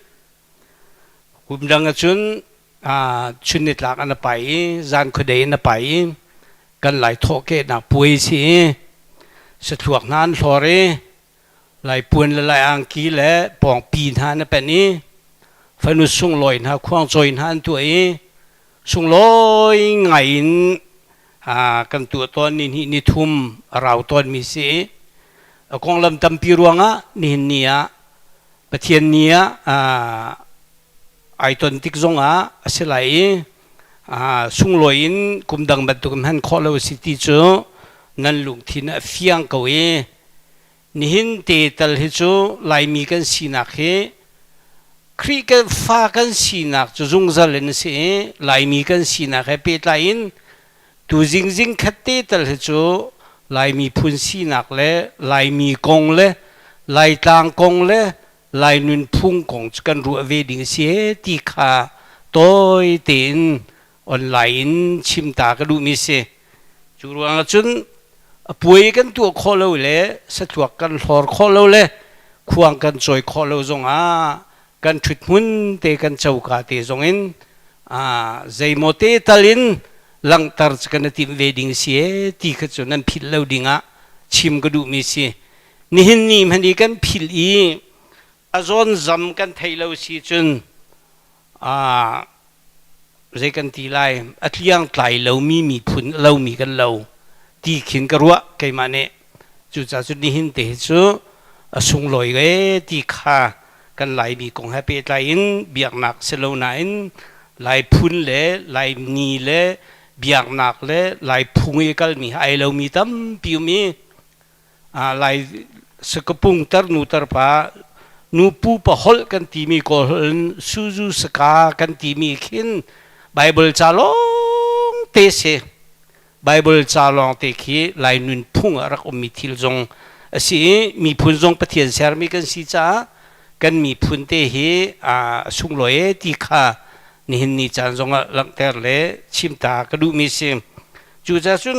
Kum dang ahcun chun nitlak an pai i zan khuadei an pai i kan lai thawhkehnak puai si i sathluak hna an hlor i lai puan le lai angki le pawngpi hna an pen i fanu sunglawi hna khuangcawi hna an tuah i sunglawi ngai in kan tuah tawn ni hnih ni thum a rau tawn mi si a konglam tampi ruangah nihin ni ah Pathian ni ah ai ton tik zongah a si lai i sunglawi in kum dang bantuk in hman khawh lo a si ti cu nan lungthin a fiang ko i nihin te tal hi cu Laimi kan sinak hi Khrih kan fa kan sinak cu zungzal in a si i Laimi kan sinak he pehtlai in tu zingzing khat te tal hi cu Laimi phun sinak le Laimi kong le Laitlang kong le Lai nunphung kong cu kan ruah ve ding si he ti kha tawi tein online in chim ta ka duhmi si. Cu ruangah cun a puai kan tuah khawh lo le sathluak kan hlor khawh lo le khuang kan cawi khawh lo zongah kan ṭhuthmun te kan coka te zongin zeimaw te tal in langhter cu kan i timh ve ding si e ti kha cu nan philh lo dingah chim ka duhmi si. Nihin ni hmanh i kan philh i a zawnzam kan thei lo si cun zei kan ti lai a tliangtlai lomi miphun lomi kan lo ti khin ka ruah keimah nih. Cucaah cun nihin te hi cu a sunglawi e ti kha kan Laimi kong he pehtlai in biaknak si lo nain Lai phun le Lai ni le biaknak le Lai phung i kalmi ai lomi tampi um i Lai sakapung tarnu tarpa nupu pa holh kan timi kawl holh in suzu saka kan timi khin Bible ca lawng te si. Bible ca lawng te khi Lai nunphung ah rak ummi thil zong a si i miphun zong Pathian sermi kan si caah kan miphun te hi a sunglawi e ti kha nihin ni caan zong ah langhter le chimta ka duhmi si. Cucaah cun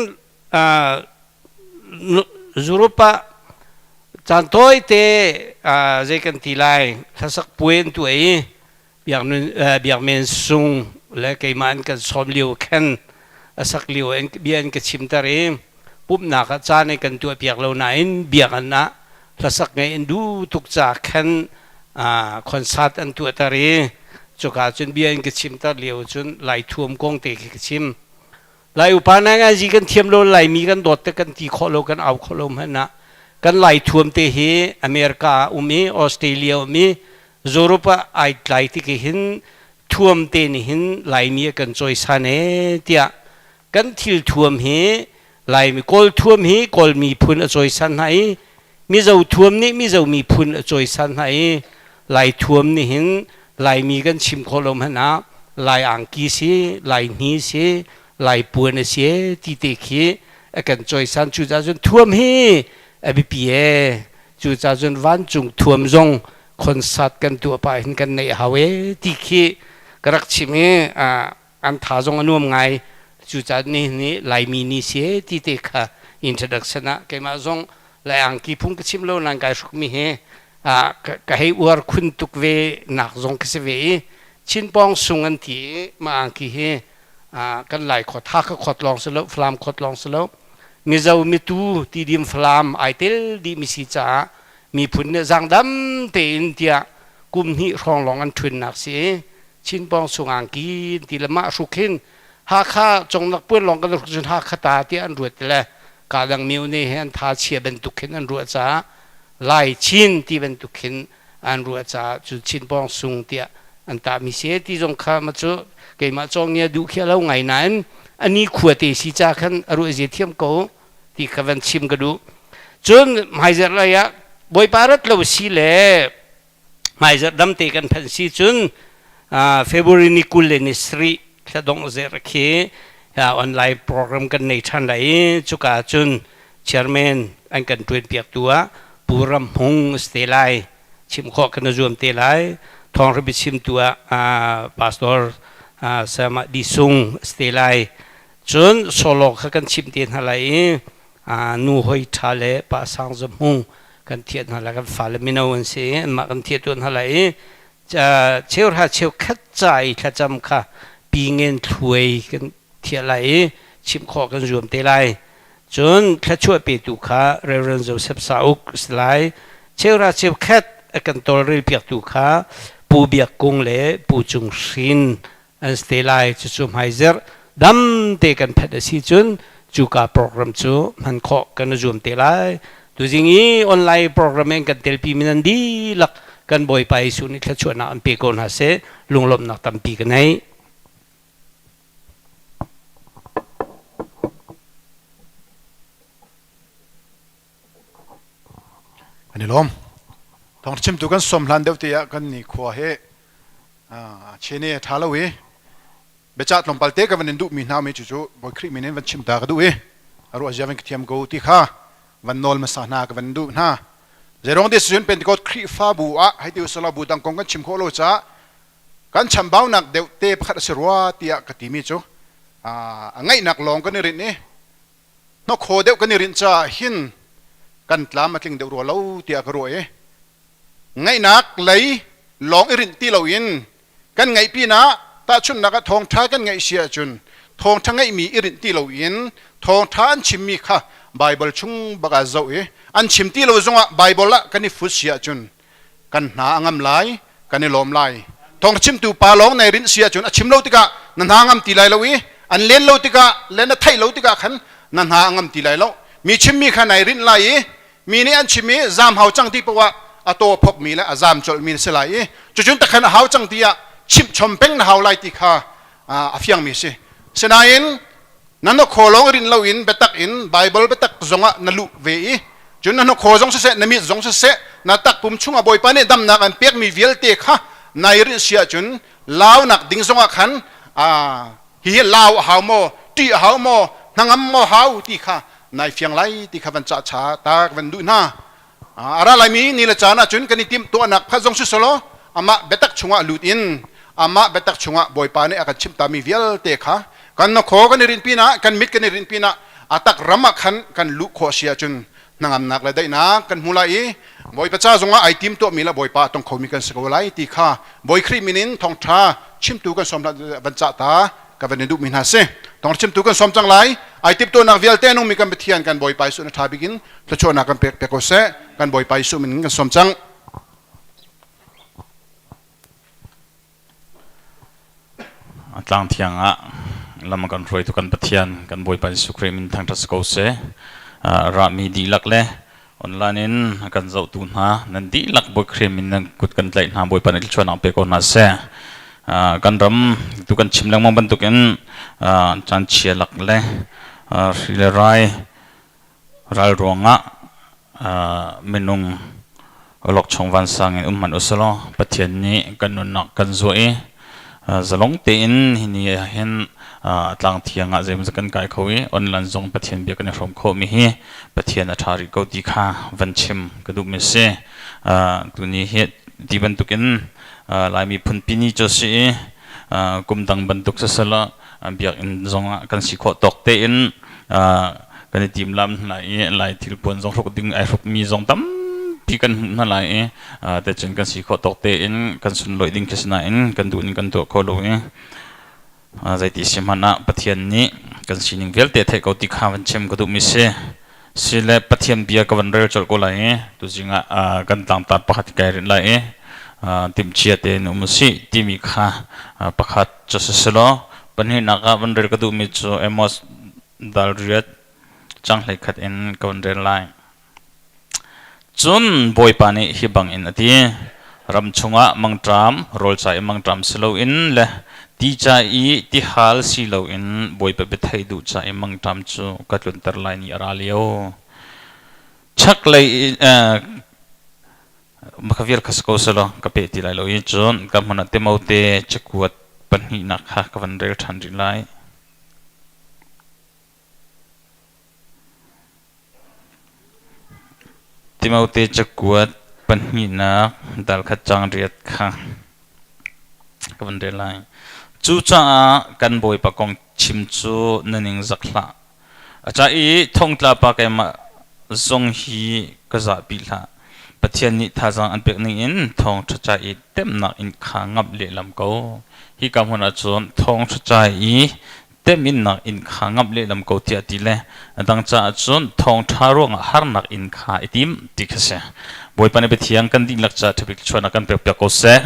Europe ah caan tawite zei kan ti lai hlasak puai an tuah i biakmen sung le keimah an kan sawm lio khan a sak lio bia an ka chimter i pumhnak ah caan an kan tuahpiak lo nain biakinn ah hlasak ngaih an duh tuk ca khan concert an tuahter i cuka cun bia an ka chimter lio cun Lai thuam kong te khi ka chim. Lai upa ngaingai kan thiam lo Laimi kan dawt te kan ti khawh lo kan au khawh lo hmanh ah kan Lai thuam te hi America ah um i Australia um i Europe ah ai tlai tik hin thuam te nih hin Laimi a kan cawisan ee tiah kan thil thuam hi Laimi Kawl thuam hi Kawl miphun a cawisan hna i. Mizo thuam nih Mizo miphun a cawisan hna i Lai thuam nih hin Laimi kan chim khawh lo hmanh ah Lai angki si, Lai hni si, Lai puan a si ti te khi a kan cawisan. Cucaah cun thuam hi a biapi ee. Cucaah cun vancung thuam zong concert kan tuah pah hin kan neih hau ee ti khi ka rak chim i an tha zong a nuam ngai. Cucaah nihin hi Laimi ni si ti te kha introduction ah keimah zong Lai angki phung ka chim lo nain kai hrukmi hi ka hei uar khun tuk ve nak zong ka si ve i Chinpawng sung an ti i mah angki hi kan Lai khawt Hakha khawt lawng si lo Falam khawt lawng si lo Mizo mitu Tidim Falam ai tel dih mi si caah miphun nih zaangdam tein tiah kum hnih hrawng lawng an ṭhunnak si i Chinpawng sung angki ti le mah hruk hin Hakha congnak puan lawng kan hruk cun Hakha ta tiah an ruat le ka dang mio ne he an tha chia bantuk khin an ruah caah Lai Chin ti bantuk khin an ruah caah cu Chinpawng sung tiah an tahmi si ti zong kha ma cu keimah cawngia duh khi a lo ngai nain ani khua te si ca khan a ruah zia thiam ko ti kha van chim ka duh. Cun hmaizarh lei ah Bawipa rat lo si le hmaizarh damte kan phanh si cun February ni 20 le ni sarih thla dongh zerh khi online program kan nei ṭhan lai i cuka cun chairman an kan ṭuan piak tu ah Pu Ram Hmung a si te lai. Chim khawh kan i zuam te lai. Thawngṭha biachimtu ah Pastor Sayamah Di Sung a si te lai. Cun solo kha kan chimh te hna lai i nu hoi ṭha le pa sang zahmung kan thiah hna lai. Kan fale mino an si i anmah kan thiah tuan hna lai i cheuhra cheukhat ca i thlacam kha pi ngen thluai kan thiah lai i chimh khawh kan zuam te lai. Cun thluachuah petu kha Reverend Joseph Sauk a si lai. Cheuhra cheukhat a kan tawlrel piaktu kha Pu Biak Kung le Pu Cung Hrin an si te lai. Cucu hmaizerh dam te kan phanh a si cun cuka program cu hman khawh kan i zuam te lai. Tuzing i online program in kan telpi mi nan dihlak kan Bawipa Jesuh nih thluachuahnak an pe ko hna seh. Lunglawmhnak tampi ka nei.
An i lawm. Thawng chimtu kan som hlan deuh te ah kan ni khua he chene a ṭha lo i biacah tlawmpal te ka van in duhmi hna mi cu Bawi Khrih min in van chim ta ka duh i a ruah zia van ka thiam ko ti kha van nawl hmasa hna ka van duh hna. Zeirong te cun Pentecost Khrihfabu ah hei ti usalaw bu dang kong kan chim khawh lo caah kan chambaunak deuh te pakhat a si rua tiah ka timi cu a ngaihnak lawng kan i rinh i hnokhaw deuh kan i rinh caah hin kan tlam a tling deuh rua lo tiah ka ruah i ngaihnak lei lawng i rinh ti loin kan ngaih pinah tahchunhnak ah thawngṭha kan ngaih si ahcun thawngṭha ngaihmi i rinh ti loin thawngṭha an chimmi kha Baibal chung bak ah zoh i an chim ti lo zongah Baibal ah kan i fut si ahcun kan hna a ngam lai kan i lawm lai. Thawng chimtu pa lawng nai rinh si ahcun a chim lo tikah na hna ngam ti lai lo i an len lo tikah le na theih lo tikah khan na hna a ngam ti lai lo. Mi chimmi kha nai rinh lai i mi nih an chim i zaam hau cang ti poah a taw phokmi le a zaam colhmi na si lai i cucun takhan a hau cang ti ah chimh chom peng na hau lai ti kha a fiangmi si. Sinain na hnakhaw lawng rinh loin biatak in Baibal biatak zongah na luh ve i cun na hnakhaw zong siseh na mit zong siseh na takpum chungah Bawipa nih damnak an pekmi vialte kha nai rinh si ahcun launak ding zongah khan hihi lau a hau maw ṭih a hau maw hnangam maw hau ti kha nai fiang lai ti kha van cah cha ta ka van duh hna. A ra laimi ni le caan ahcun kan i timh tuahnak phat zong si selaw amah biatak chungah lut in amah biatak chungah Bawipa nih a kan chimhtami vialte kha kan hnakhaw kan i rinh pinah kan mit kan i rinh pinah a tak ram ah khan kan luh khawh si ahcun hnangamnak le daihnak kan hmu lai i Bawipa ca zongah ai tim tuahmi le Bawipa a tong khomi kan si ko lai ti kha Bawi Khrih min in thawngṭha chimtu kan sawm van cah ta ka van in duhmi hna si. Thawngṭha chimtu kan sawm cang lai. Ai timhtuahnak vialte nungmi kan Pathian kan Bawipa Jesuh na ṭha bik in thluachuahnak kan pek pek ko seh. Kan Bawipa Jesuh min in kan sawm cang.
Tlang thiang ah lam kan hruaitu kan Pathian kan Bawipa Jesuh Khrih min thangṭhat si ko seh. Rami dihlak le online in a kan zohtu hna nan dihlak Bawi Khrih min nan kut kan tlaih hna Bawipa nih thluachuahnak pe ko hna seh. Kan ram tu kan chim lengmang bantukin caan chia lak le hri le rai ral ruangah Minung awlokchong vansang in um hmanh usalaw Pathian nih kan nunnak kan zuah i zalong tein hi ni ah hin tlang thiang ah zeimawzat kan kai kho i online zong Pathian bia kan i hrawm khawhmi hi Pathian a ṭha rih ko ti kha van chim ka duhmi a si. Tuni hi ti bantukin Laimi phunpi ni cu a si i kum dang bantuk siselaw biakinn zongah kan si khawh tawk tein kan i timlam hna i Lai thilpuan zong hruk ding ai hrukmi zong tampi kan hmuh hna lai i tecun kan si khawh tawk tein kan sunlawih ding khi si nain kan duh ning kan tuah kho lo i zeiti si hmanh ah Pathian nih kan sining vialte theih ko ti kha van chim ka duhmi si. Si le Pathian bia ka van rel colh ko lai i tuzing ah kan tlangtar pakhat kai rinh lai i timhcia tein um usih timi kha pakhat cu siselaw pahnihnak ah van rel ka duhmi cu Amos dal riat cang 11 in ka van rel lai. Cun Bawipa nih hi bangin a ti, Ram chungah mangṭam, rawl ca i mangṭam si loin le ti ca i tihal si loin Bawipa bia theih duh ca i mangṭam cu ka tlunter lai ni a ra lio. Chaklei ka vial kha si ko selaw ka peh ti lai lo i cun ka hmun ah Timote cakuat pahnihnak kha ka van rel ṭhan rih lai. Timote cakuat pahnihnak dal khat caang riat kha ka van rel lai. Cucaah kan Bawipa kong chim cu na ningzak hlah. A ca i thongtla pa keimah zong hi ka zahpi hlah. Pathian nih thazaang an pek ning in thawngṭha ca i temnak in kha ngamh lehlam ko. Hika hmun ah cun thawngṭha ca i teminnak inn kha ngamh lehlam ko tiah ti le a dang caah cun thawngṭha ruangah harnak inn kha i tim ti kha si. Bawipa nih biathiang kan dihlak ca ṭhabik chuahnak kan pekpiak ko seh.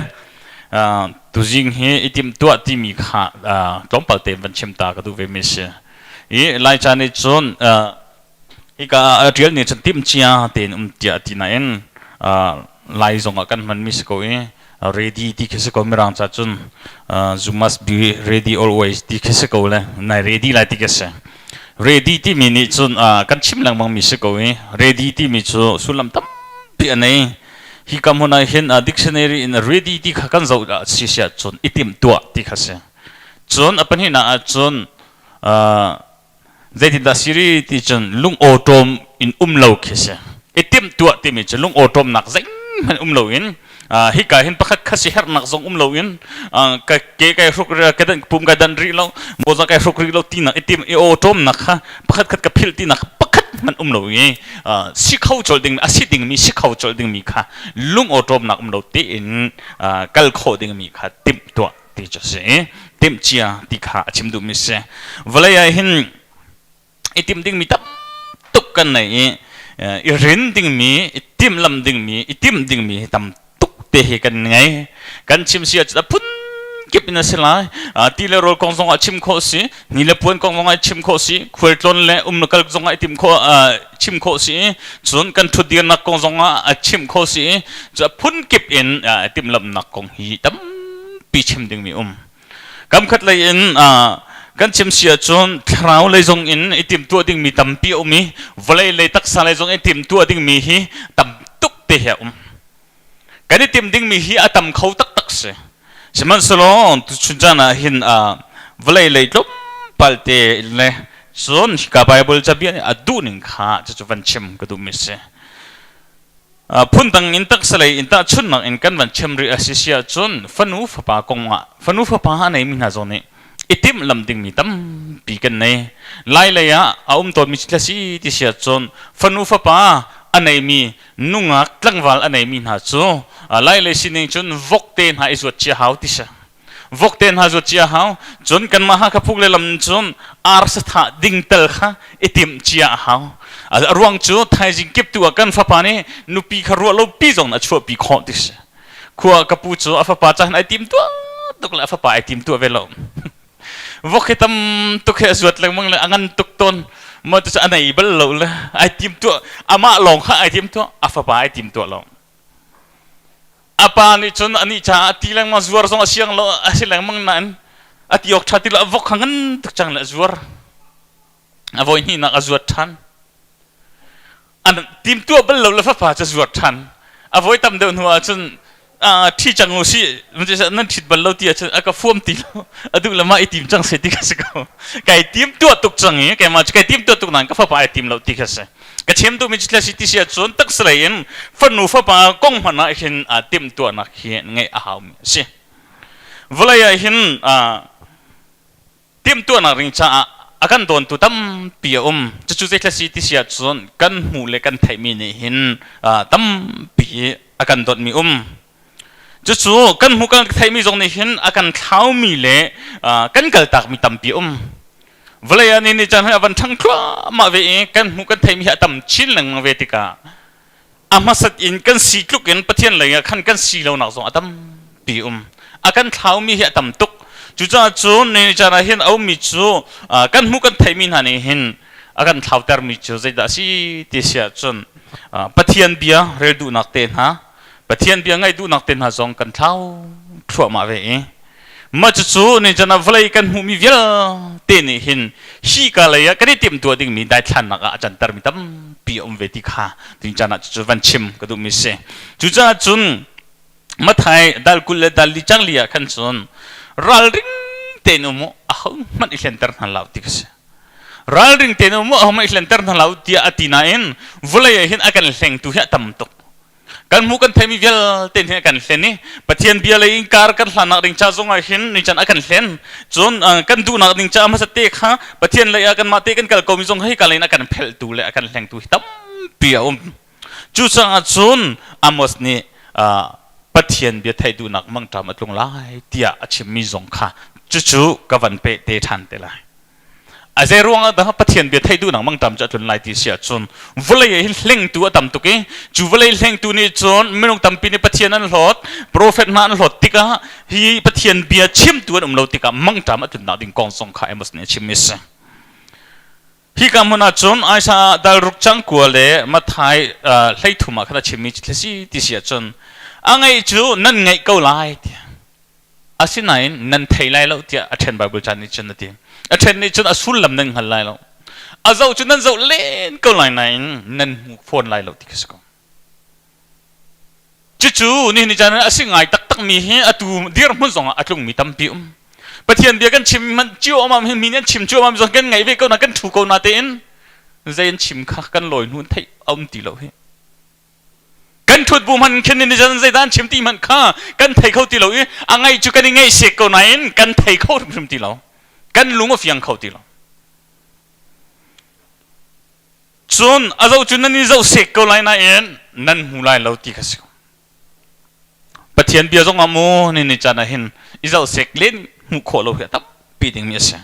Tuzing hi i tim tuah timi kha tlawmpal tein van chim ta ka duh ve mi si. I Laica nih cun hika ah a ṭial nih cun timhcia tein um tiah ti nain Lai zong ah kan hmanmi si ko i ready ti khi si ko Mirang ca cun you must be ready always ti khi si ko le nai ready lai ti khi si. Ready timi nih cun kan chim lengmang mi si ko i ready timi cu sullam tampi a nei. Hi ka hmun ah hin dictionary in ready ti kha kan zoh si siah cun i timhtuah ti kha si. Cun a pahnihnak ah cun Zeitindah siri ti cun lungawṭawm in um lo khi si. I timhtuah timi cu lungawṭawmnak zeihmanh um loin hika hin pakhat khat si herhnak zong um loin ka ke kai hruk ka dan pum ka dan rih lo mawza kai hruk rih lo tinak i tim i awṭawmnak kha pakhat khat ka philh tinak pakhat hmanh um lo i si kho colh ding a si dingmi si kho colh dingmi kha lungawṭawmnak um lo tein kal khawh dingmi kha timhtuah ti cu a si i timhcia ti kha a chim duhmi si. Vawlei ah hin i timh dingmi tam tuk kan nei i i rin dingmi, i timhlam dingmi, i timh dingmi hi tam tuk te hi kan ngei. Kan chim si ahcun a phun kip in a si lai. Ti le rawl kong zong ah chim khawh si, ni le puan kong zong ah chim khawh si, khualtlawn le um le kal zong ah i timh khawh chim khawh si, cun kan ṭhutdirnak kong zong ah chim khawh si. Cu a phun kip in timhlamhnak kong hi tam tampi chim dingmi um. Kam khat lei in kan chim si ahcun thlarau lei zong in i timhtuah dingmi tampi a um i vawlei lei taksa lei zong i timhtuah dingmi hi tam tuk te hi a um. Kan i timh dingmi hi a tam kho taktak si. Sihmanhsehlaw tuchun caan ah hin vawlei lei tlawmpal te le cun hika Bible cabia nih a duhning kha cucu van chim ka duhmi si. Phundang in taksalei in tahchunhnak in kan van chim rih a si si ahcun fanu fapa kong ah fanu fapa a neimi hna zong nih i timh lam dingmi tampi kan nei. Lai lei ah a um tawnmi thil a si ti si ahcun fanu fapa a neimi nungak tlangval a neimi hna cu lai lei sining cun vokte hna i zuat cia hau ti si. Vokte hna zuat cia hau. Cun kanmah Hakha phuk le lam cun arsa thah ding tel kha i timh cia a hau. A ruang cu thaizing kip tu ah kan fapa nih nupi kha ruah lo pi zong a chuahpi khawh ti si. Khua ka pu cu a fapa cahan ai tim tuah tuk le a fapa ai tim tuah ve lo. Vok hi tam tuk he a zuat lengmang le a ngan tuk tawn. Mo tu cu a nei bal lo le ai tim tuah amah lawng kha ai tim tuah a fapa ai tim tuah lo. A pa nih cun anih caah ti lengmang zuar zong a siang lo a si lengmang nain a ti awk ṭha ti lo a vok kha ngan tuk cang le a zuar. A voi hnihnak a zuat ṭhan. An timtuah bal lo le fapa cu zuar ṭhan. A voi tam deuh hnu ahcun ṭhi cang u sih, nan ṭhit bal lo ti ahcun a ka fuam ti lo. A duh le mah i tim cang seh ti kha si ko. Kai tim tuah tuk cang i keimah cu kai tim tuah tuk nain ka fapa ai tim lo ti kha si. Ka chim duhmi cu si ti si ahcun taksalei in fanu fapa kong hmanh ah hin timhtuahnak hi ngeih a haumi a si. Vawlei ah hin timhtuahnak ding caah a kan dawntu tampi a um. Cucu zeithla si ti si ahcun kan hmuh le kan theihmi nih hin tampi a kan dawnhmi um. Cucu kan hmuh kan theihmi zong nih hin a kan thlaumi le kan kaltakmi tampi um. Vawlei ah ni ni caan hi a van ṭhang thluahmah ve i kan hmuh kan theihmi hi a tam chin lengmang ve tikah a hmasat in kan si tluk in Pathian lei ah khan kan si lonak zong a tampi um. A kan thlaumi hi a tam tuk. Cucaah cun ni caan ah hin a ummi cu kan hmuh kan theihmi hna nih hin a kan thlautermi cu zeidah a si ti si ahcun Pathian bia rel duhnak te hna, Pathian bia ngaih duhnak te hna zong kan thlau thluahmah ve i mah cucu ni caan ah vawlei kan hmuhmi vialte nih hin hi ka lei ah kan i timhtuah dingmi daithlannak ah a cantermi tampi a um ve ti kha tin caan ah cucu van chim ka duhmi si. Cucaah cun Mathai dal 20 le dal 4 cang li ah khan cun ralring tein um u, ahohmanh i hlenter hna hlah u ti kha si. Ralring tein um u, ahohmanh i hlenter hna hlah u tiah a ti nain vawlei ah hin a kan hlengtu hi a tam tuk. Kan hmuh kan theimi vialte nih a kan hlen i Pathian bia lei in kar kan hlannak ding ca zongah hin ni can a kan hlen. Cun kan duhnak ding ca hmasa te kha Pathian lei ah kanmah te kan kal komi zong hei ka lei in a kan phelhtu le a kan hlengtu hi tampi a um. Cucaah cun Amos nih Pathian bia theih duhnak mangṭam a tlung lai tiah a chimmi zong kha cucu ka van peh te ṭhan te lai. A zei ruang ah dah Pathian bia theih duhnak mangṭam cu a tlun lai ti si ahcun vawlei ah hin hlengtu a tam tuk i cu vawlei hlengtu nih cun minung tampi nih Pathian an hlawt, profet hna an hlawt tikah hi Pathian bia chimtu an um lo tikah mangṭam a tlunnak ding kong zong kha Amos nih a chimmi a si. Hika hmun ah cun Isaiah dal ruk cang kua le Matthai 13 ah khan a chimmi cu si ti si ahcun a ngaih cu nan ngaih ko lai tiah Asinain nan thei lai lo tiah a ṭhen Baibal ca nih cun a ti. A ṭhen nih cun a sullam nan hngal lai lo. A zoh cu nan zoh len ko lai nain nan hmu fawn lai lo ti khi si ko. Cucu nihin ni caan ah a si ngai taktakmi hi atu dirhmun zongah a tlungmi tampi um. Pathian bia kan chim hmanh cio amam hin mi nih an chim cio amam zong kan ngaih ve ko na kan ṭhu ko na tein zei an chim kha kan lawi hnu theih a um ti lo hi. Kan ṭhut bu hmanh khin ni zan zeidah an chim ti hmanh kha kan thei kho ti lo i a ngaih cu kan i ngaihsiak ko nain kan thei kho hrimhrim ti lo. Kan lung a fiang kho ti lo. Cun a zoh cu nan i zoh sek ko lai nain nan hmu lai lo ti kha si ko. Pathian bia zong ah mu ni ni caan ah hin i zoh sek len hmuh khawh lo hi a tampi dingmi a si.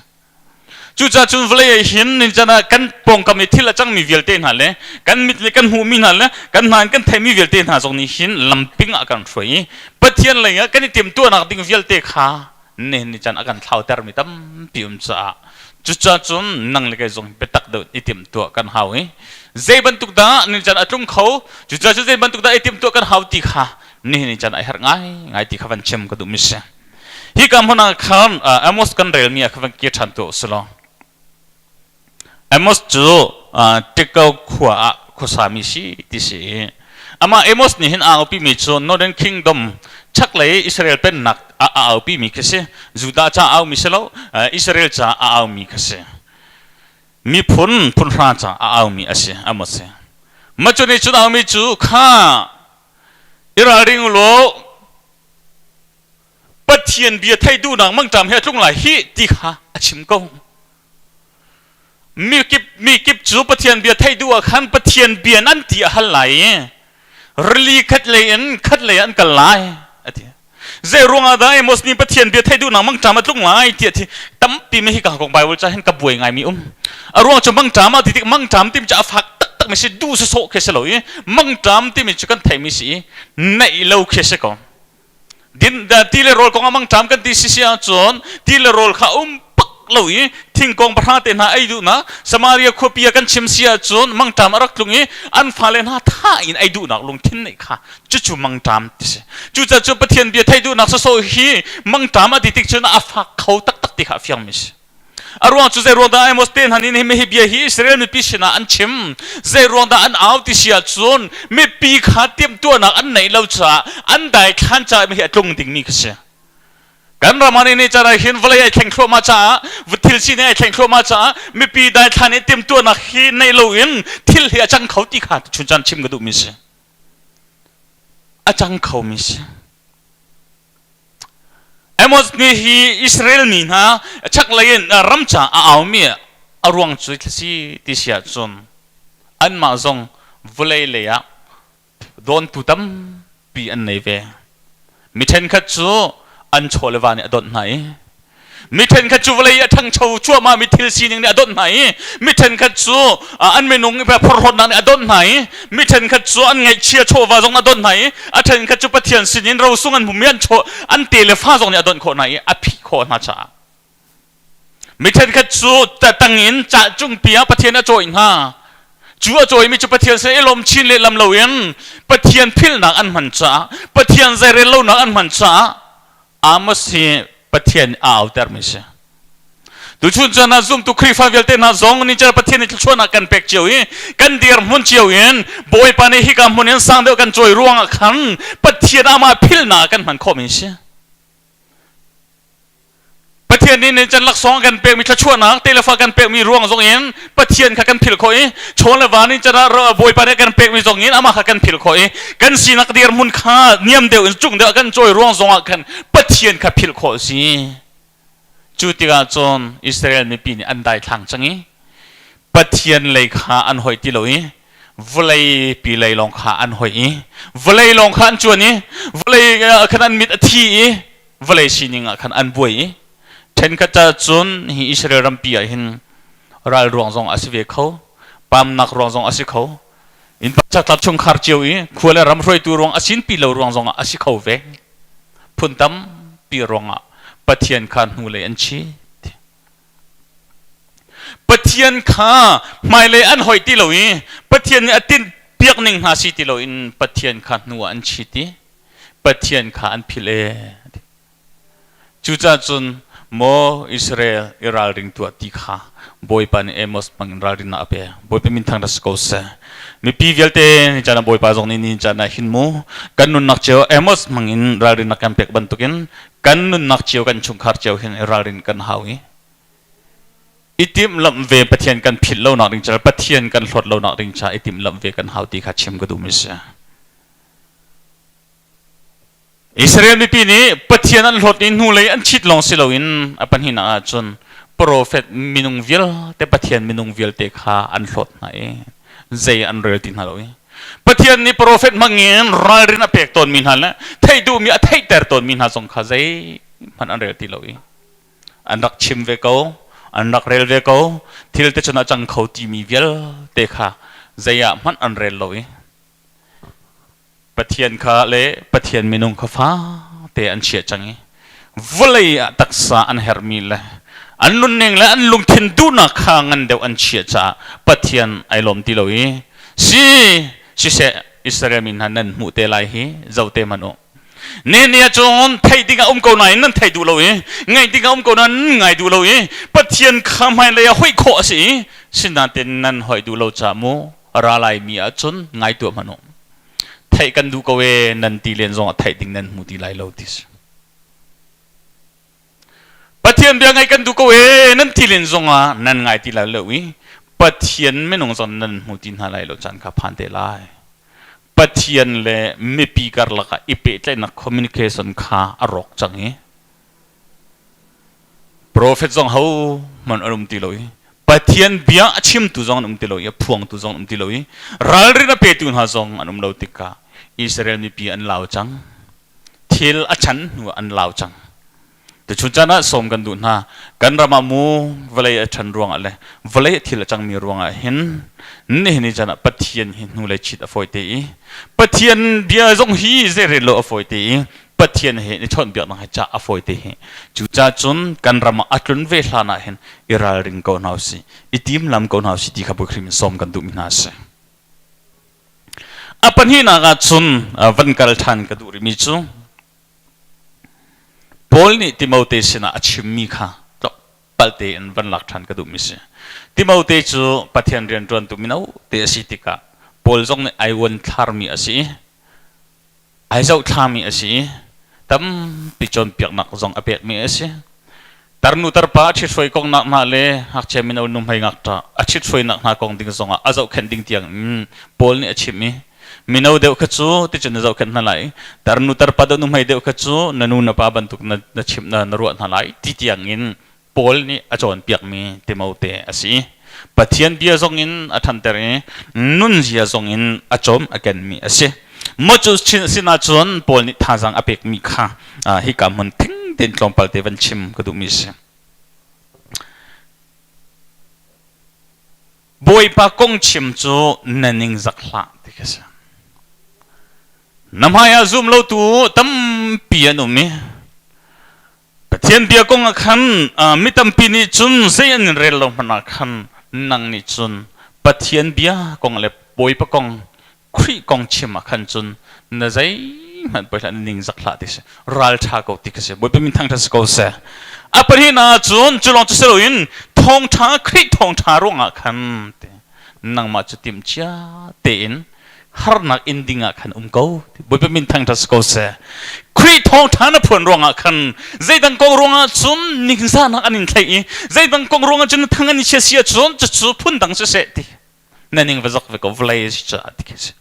Cucaah cun vawlei ah hin nicaan ah kan pawngkam i thil a cangmi vialte hna le kan mit le kan hmuhmi hna le kan hna in kan theihmi vialte hna zong nih hin lamping ah kan hruai i Pathian lei ah kan i timhtuahnak ding vialte kha nihin ni caan a kan thlautermi tampi um caah cucaah cun nang le kei zong biatak deuh i timhtuah kan hau i zei bantuk dah ni caan a tlung kho cucaah cu zei bantuk dah i timhtuah kan hau ti kha nihin ni caan a herh ngai ngai ti kha van chim ka duhmi si. Hika hmun ah khan Amos kan relmi ah khan van kir ṭhan tuah usih law. Amos cu Tiko khua ah khuasami si ti si i amah Amos nih hin aa upimi cu Northern Kingdom chaklei Israel pennak ah a aupimi khi si. Judah ca a aumi si lo, Israel ca a aumi kha si. Miphun phunhra ca a aumi a si Amos hi. Mah cu nih cun aumi cu kha i ralring u law Pathian bia theih duhnak mangṭam he a tlung lai hih ti kha a chim ko. Mi kip cu Pathian bia theih duh ah khan Pathian bia nan ti a hal lai i rili khat lei in khat lei an kal lai a ti. Zei ruangah dah Amos nih Pathian bia theih duhnak mangṭam a tlung lai ti a thi. Tampi mi hi ka kong Bible ca hin ka buai ngaimi um. A ruang cu mangṭam ah ti tik mangṭam timi cu a fak taktak mi si duh sawsawh khi si lo i mangṭam timi cu kan theihmi si i neih lo khi si ko. Din ti le rawl kong ah mangṭam kan ti si si ahcun ti le rawl kha um pak lo i thingkong pahra te hna ei duhnak Samaria khuapi ah kan chim si ahcun mangṭam a rak tlung i an fale hna tha in ei duhnak lungthin neih kha cucu mangṭam ti si. Cucaah cu Pathian bia theih duhnak sawsawh hi mangṭam a ti tik cun a fak kho taktak ti kha a fiangmi si. A ruang cu zei ruang dah Amos te hna nih hi bia hi Israel mipi sinah an chim? Zei ruang dah an au ti si ahcun mipi kha timhtuahnak an neih lo caah an daithlan caah hi a tlung dingmi kha si. Kan ram ah ni caan ah hin vawlei ai thleng thluahmah caah thil sining ai thleng thluahmah caah mipi daithlan i timhtuahnak hi neih loin thil hi a cang kho ti kha chun caan chim ka duhmi si. A cang khomi si. Amos nih hi Israel mi hna chaklei in ram ca a aumi a ruang cu si ti si ahcun anmah zong vawlei lei ah dawntu tampi an nei ve. Mi ṭhenkhat cu an chaw le va nih a donh hna i mi ṭhenkhat cu vawlei a ṭhangcho cuahmah mi thil sining nih a donh hna i mi ṭhenkhat cu an minung phorhlawtnak nih a donh hna i mi ṭhenkhat cu an ngaihchia chawva zong a donh hna i a ṭhenkhat cu Pathian sinin rosung an hmumi an chaw an te le fa zong nih a donh khawh hna i a phih khawh hna caah mi ṭhenkhat cu tangin ca cungpi ah Pathian a cawih hna cu a cawimi cu Pathian sin i lawm chin lehlam loin Pathian philhnak an hman caah Pathian zeirel lonak an hman caah Amos hi Pathian a autermi si. Tuchun caan ah zumtu Khrihfa vialte hna zong nih cun Pathian nih thluachuahnak kan pek cio i kan dirhmun cio in Bawipa nih hika hmun in sang deuh kan cawi ruangah khan Pathian amah philhnak kan hman khawhmi si. Pathian nih nih cun laksawng kan pekmi thluachuahnak telefa kan pekmi ruang zong in Pathian kha kan philh khawh i chaw le va nih cun Bawipa nih kan pekmi zong in amah kha kan philh khawh i kan sinak dirhmun kha niam deuh in cung deuh kan cawi ruang zong ah khan Pathian kha philh khawh a si. Cu tikah cun Israel mipi nih an daithlang cang i Pathian lei kha an hoih ti lo i vawlei pi lei lawng kha an hoih i vawlei lawng kha an cuan i vawlei khan an mit a thi i vawlei sining ah khan an buai i ṭhenkhat ca cun hi Israel rampi ah hin ral ruang zong a si ve kho pamnak ruang zong a si kho inn chatlap chungkhar cio i khua le ram hruaitu ruang a sinpi lo ruang zong ah a si kho ve phun tampi ruangah Pathian kha hnulei an chi Pathian kha hmailei an hoih ti lo i Pathian nih a tinh piak ning hna si ti lo in Pathian kha hnu ah an chit i Pathian kha an philh e. Cucaah cun maw Israel i ralring tuah ti kha Bawipa nih Amos hmang in ralrinnak a pe. Bawipa min thang rak si ko seh. Mipi vialte ni caan ah Bawipa zong nih ni caan ah hin mu kan nunnak cio Amos hmang in ralrinnak kan pek bantukin kan nunnak cio kan chungkhar cio hin i ralrin kan hau i i timhlamh ve Pathian kan philh lonak ding ca Pathian kan hlawt lonak ding ca i timhlamh ve kan hau ti kha chim ka duhmi si. Israel mipi nih Pathian an hlawt i hnulei an chit lawng si loin a pahnihnak ahcun profet minung vialte Pathian minung vialte kha an hlawt hna i zei an rel ti hna lo i Pathian nih profet hmangin ralrin a pek tawnmi hna le theih duhmi a theihter tawnmi hna zong kha zeihmanh an rel ti lo i an rak chim ve ko an rak rel ve ko thil te cun a cang kho timi vialte kha zei ah hmanh an rel lo i Pathian kha le Pathian minung kha fate an chiah cang i vawlei ah taksa an herhmi le an nunning le an lungthin duhnak kha ngan deuh an chiah caah Pathian ai lawm ti lo i si siseh Israel mi hna nan hmuh te lai hi zoh te hmanh u ni ni ah cun theih ding a um ko nain nan thei duh lo i ngaih ding a um ko nain nan ngai duh lo i Pathian kha hmailei ah hoih khawh a si i sinain nan hoih duh lo caah mu ra laimi ahcun ngai tuah hmanh u theih kan duh ko e nan ti len zong ah theih ding nan hmu ti lai lo ti si Pathian bia ngaih kan duh ko e nan ti len zong ah nan ngai ti lai lo i Pathian minung zong nan hmu ti hna lai lo caan kha phan te lai Pathian le mipi karlak ah i pehtlaihnak communication kha a rawk cang i Profet zong ho hmanh an um ti lo i Pathian bia a chimtu zong an um ti lo i a phuangtu zong an um ti lo i ralrin a petu hna zong an um lo tikah Israel mipi an lau cang. Thil a chan hnu an lau cang. Tuchun caan ah sawm kan duh hna. Kan ram ah mu vawlei a ṭhan ruangah le vawlei a thil a cangmi ruangah hin nihin ni caan ah Pathian hi hnulei chit a fawi te i Pathian bia zong hi zeirel lo a fawi te i Pathian he i chawnhbiaknak hi cah a fawi te hi. Cucaah cun kan ram ah a tlun ve hlan ah hin i ralring ko hna usih, i timlam ko hna usih ti kha Bawi Khrih in sawm kan duhmi hna a si. A pahnihnak ah cun van kal ṭhan ka duh rihmi cu Paul nih Timote sinah a chimmi kha. pal tein van lak ṭhan ka duhmi si. Timote cu Pathian rianṭuantu mino te a si tikah Paul zong nih ai uan thlarmi a si i ai zohthlami a si i tampi cawnpiaknak zong a pekmi a si. Tarnu tarpa a ṭhithruai kongnak hna le ngakchia mino nuhmei ngakṭah a ṭhithruainak hna kong ding zongah a zohkhenh ding tiang in Paul nih a chimh i mino deuh kha cu ticun na zohkhenh hna lai tarnu tarpa deuh nuhmei deuh kha cu na nu na pa bantuk na, na chimh na, na ruah hna lai ti tiang in Paul nih a cawnpiakmi Timote a si. Pathian bia zong in a ṭhanter i nunzia zong in a cawm a kenmi a si. Maw cu sinah cun Paul nih thazaang a pekmi kha hika hmun thing tein tlawmpal te van chim ka duhmi a si. Bawipa kong chim cu na ningzak hlah ti kha si. Na hmai ah zum lotu tampi an um i Pathian bia kong ah khan mi tampi nih cun zei an in rel lo hmanh ah khan nang nih cun Pathian bia kong le Bawipa kong Khrih kong chim ah khan cun na zeihmanh poi hlah na ningzak hlah ti si ral ṭha ko ti kha si Bawipa min thangṭhat si ko seh. A pahnihnak ah cun cu lawng cu si loin thawngṭha Khrih thawngṭha ruangah khan ti nangmah cu timhcia tein harnak in ding ah khan um ko. Bawipa min thangṭhat si ko seh. Khrih thawngṭha na phuan ruangah khan zeidang kong ruangah cun ningzahnak an in thlaih i zeidang kong ruangah cun na thang an i chia si ahcun cucu phundang siseh ti na ning va zak ve ko vawlei a si caah ti khi si.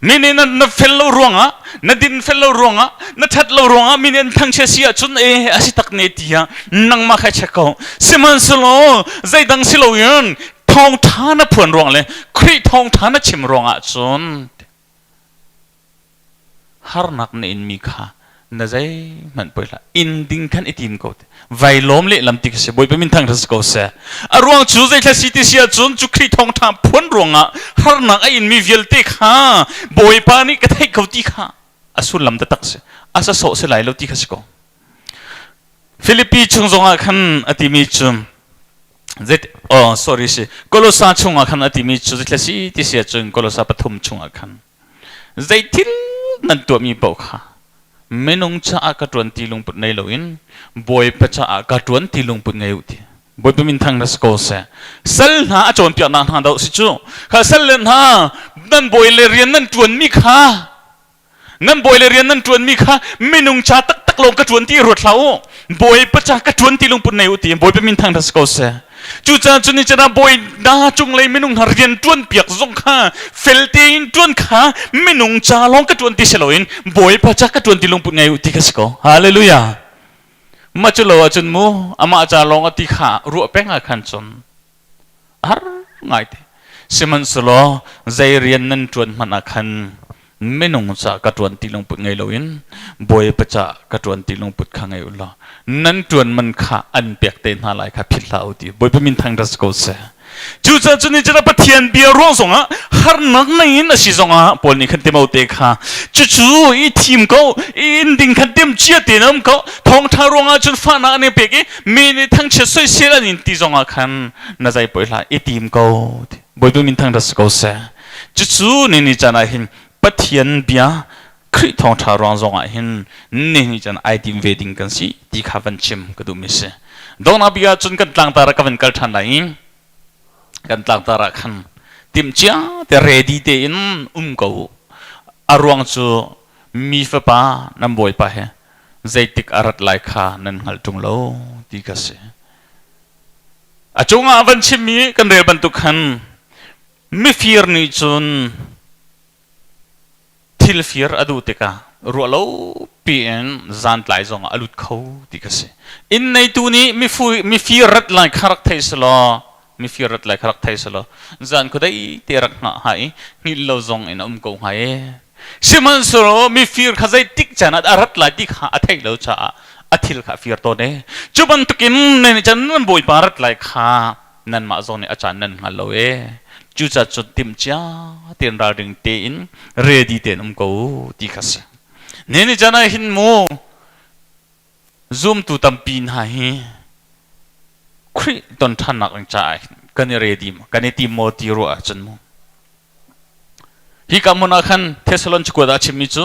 Mi nih na fel lo ruangah na din fel lo ruangah na ṭhat lo ruangah mi nih an thangchia si ahcun e a si tak ne tiah nangmah kha check ko. Sihmanhsehlaw zeidang si loin thawngṭha na phuan ruang le Khrih thawngṭha na chim ruangah cun harnak na inmi kha na zeihmanh poi hlah inn ding khan i tim ko vai lawm lehlam ti khi si Bawipa min thang si ko seh a ruang cu zeithla si ti si ahcun cu Khrih thawngṭha phuan ruangah harnak a inmi vialte kha Bawipa nih ka theih ko ti kha a sullam taktak si a sa sawh si lai lo ti kha si ko Filipi chung zongah khan a timi cu Zet oh sorry si Kolosa chungah khan a timi cu zeithla si ti si ahcun Kolosa pathum chungah khan zeithil nan tuahmi paoh kha minung caah ka ṭuan ti lungput nei loin Bawipa caah ka ṭuan ti lungput ngei u ti Bawipa min thang na si ko seh sal hna a cawnpiaknak hna doh si cu kha sal le hna nan bawi le rian nan ṭuanmi kha nan bawi le rian nan ṭuanmi kha minung ca taktak lawng ka ṭuan ti ruat hlah u Bawipa ca ka ṭuan ti lungput nei u ti Bawipa min thang si ko seh cucaah cu ni caan bawi na cunglei minung hna rian ṭuan piak zong kha fel tein ṭuan kha minung ca lawng ka ṭuan ti si loin Bawipa ca ka ṭuan ti lungput ngei u ti kha si ko hallelujah mah cu lo ahcun mu amah ca lawng a ti kha ruah peng ah khan cun har ngaite sihmanhsehlaw zei rian nan ṭuan hmanh ah khan minung ca ka ṭuan ti lungput ngei loin Bawipa ca ka ṭuan ti lungput kha ngei u law nan ṭuan man kha an pek te hna lai kha philh hlah u ti Bawipa min thangṭhat si ko seh. Cucaah cu ni cun Pathian bia ruang zongah harnak nei in a si zongah Paul nih khan Timote kha cucu i thim ko i in ding khan tim cia tein um ko thawngṭha ruangah cun fahnak an i pek i mi nih thangchiat soisel an in ti zongah khan na zai poi hlah i tim ko Bawipa min thangṭhat si ko seh. Cucu ni ni caan ah hin Pathian bia Khrih thawngṭha ruang zongah hin ni ni caan ai tim ve ding kan si ti kha van chim ka duhmi si. Donghnak bik ah cun kan tlangtar ah ka van kal ṭhan lai i kan tlangtar ah khan timhcia te ready tein um ko u. A ruang cu mi fapa nan bawipa he zeitik a rat lai kha nan hngalh ṭung lo ti kha si. A cungah van chimmi kan rel bantuk khan mifir nih cun thil fir a duh tikah ruah lo piin zantlai zongah a lut kho ti kha si. Inn neitu nih mifir rat lai kha rak thei selaw mifir rat lai kha rak thei selaw zan khuadei te rak hngah hnga i hngilh lo zong in a um ko hnga e. Sihmanhsehlaw mifir kha zeitik caan ah a rat lai ti kha a theih lo caah a thil kha a fir tawn e. Cu bantukin nan nih cun nan bawipa rat lai kha nanmah zong nih a caan nan hngal lo e. Cucaah cun timhcia tein ralring tein ready tein um ko ti kha si. Ni ni caan ah hin mu zumtu tampi hna hi Khrih ton ṭhannak ding caah kan i ready kan i tim maw ti ruah ahcun mu Hika hmun ah khan Thessalon cakuat ah a chimmi cu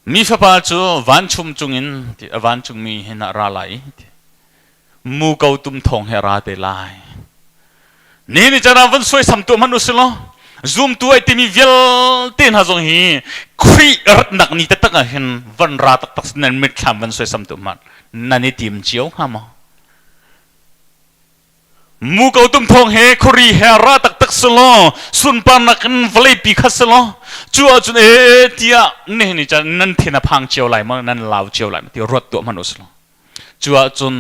mi fapa cu vanchum cungin ti a vancungmi hin a ra lai ti. Muko tum thawng he ra te lai. Ni ni chan ah van suaisam tuah hmanh usih law zumtu ai timi vialte hna zong hi Khrih ratnak ni taktak ah hin van ra taktak nan mitthlam van suaisam tuah hmanh nan i tim cio hnga maw? Muko tum thawng he khuari he ra taktak si law sunparnak in vawleipi kha si law cu ahcun ee tiah nihin ni chan nan thin a phang cio lai maw nan lau cio lai maw ti ruat tuah hmanh usih law cu ahcun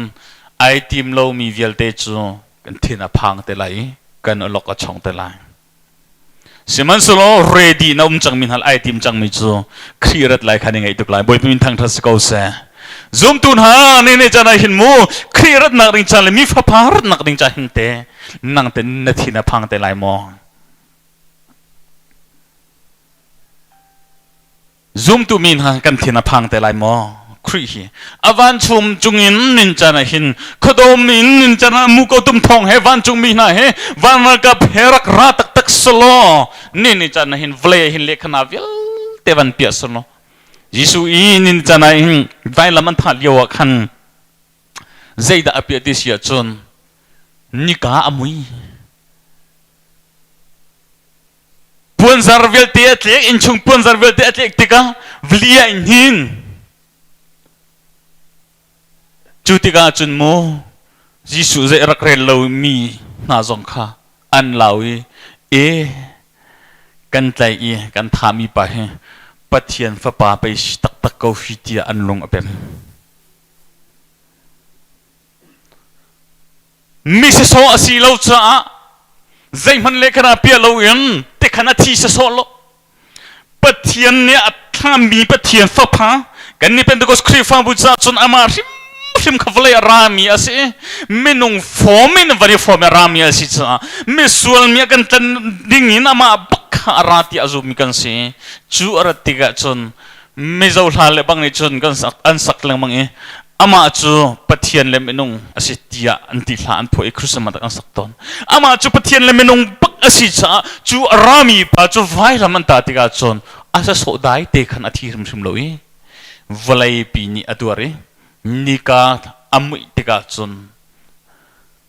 ai tim lomi vialte cu kan thin a phang te lai i kan awlok a chong te lai. Sihmanhsehlaw ready na um cangmi hna ai tim cangmi cu Khrih rat lai kha ni ngaih tuk lai. Bawipa min thangṭhat si ko seh. Zumtu hna ne ne caan ah hin mu Khrih ratnak ding caan le mi fapa ratnak ding caan hin te nang te na thin a phang te lai maw? Zumtu mi hna kan thin a phang te lai maw? Khrih hi a vancung cungin nincan ah hin khuadawm in nincan ah muko tum thawng he vancung mi hna he van ralkap he rak ra taktak selaw ni ni caan ah hin vawlei ah hin lehkhana vialte van piah selaw Jesuh i nin caan ah hin vailam an thah lio ah khan zeidah a piah ti si ahcun nika a mui Puanzar vialte a tlek, innchung puanzar vialte a tlek tikah vli ah in hnin. Cu tikah cun mu Jesuh zei rak rel lomi hna zong kha an lau i e kan tlaih i kan thahmi pa hi Pathian fapa pei si taktak ko hi tiah an lung a pem. Mi sasawh a si lo caah zeihmanh le khan ah piah loin tikhan a thi sasawh lo. Pathian nih a thlami Pathian fapa kan nih Pentecost Khrihfabu caah cun amah hrimhrim kha vawlei a rami a si. Minung form in van i form a rami a si caah misual mi a kan tlan ding in amah bak kha a ra ti a zummi kan si. Cu a rat tikah cun Mizo hla le bang nih cun kan sak an sak lengmang i amah cu Pathian le minung a si tiah an ti hla an phuah i Christmas an sak tawn. Amah cu Pathian le minung bak a si caah cu a rami pa cu vailam an tah tikah cun a sasawh dai te khan a thi hrimhrim lo i vawlei pi nih a tuar i nika a muih tikah cun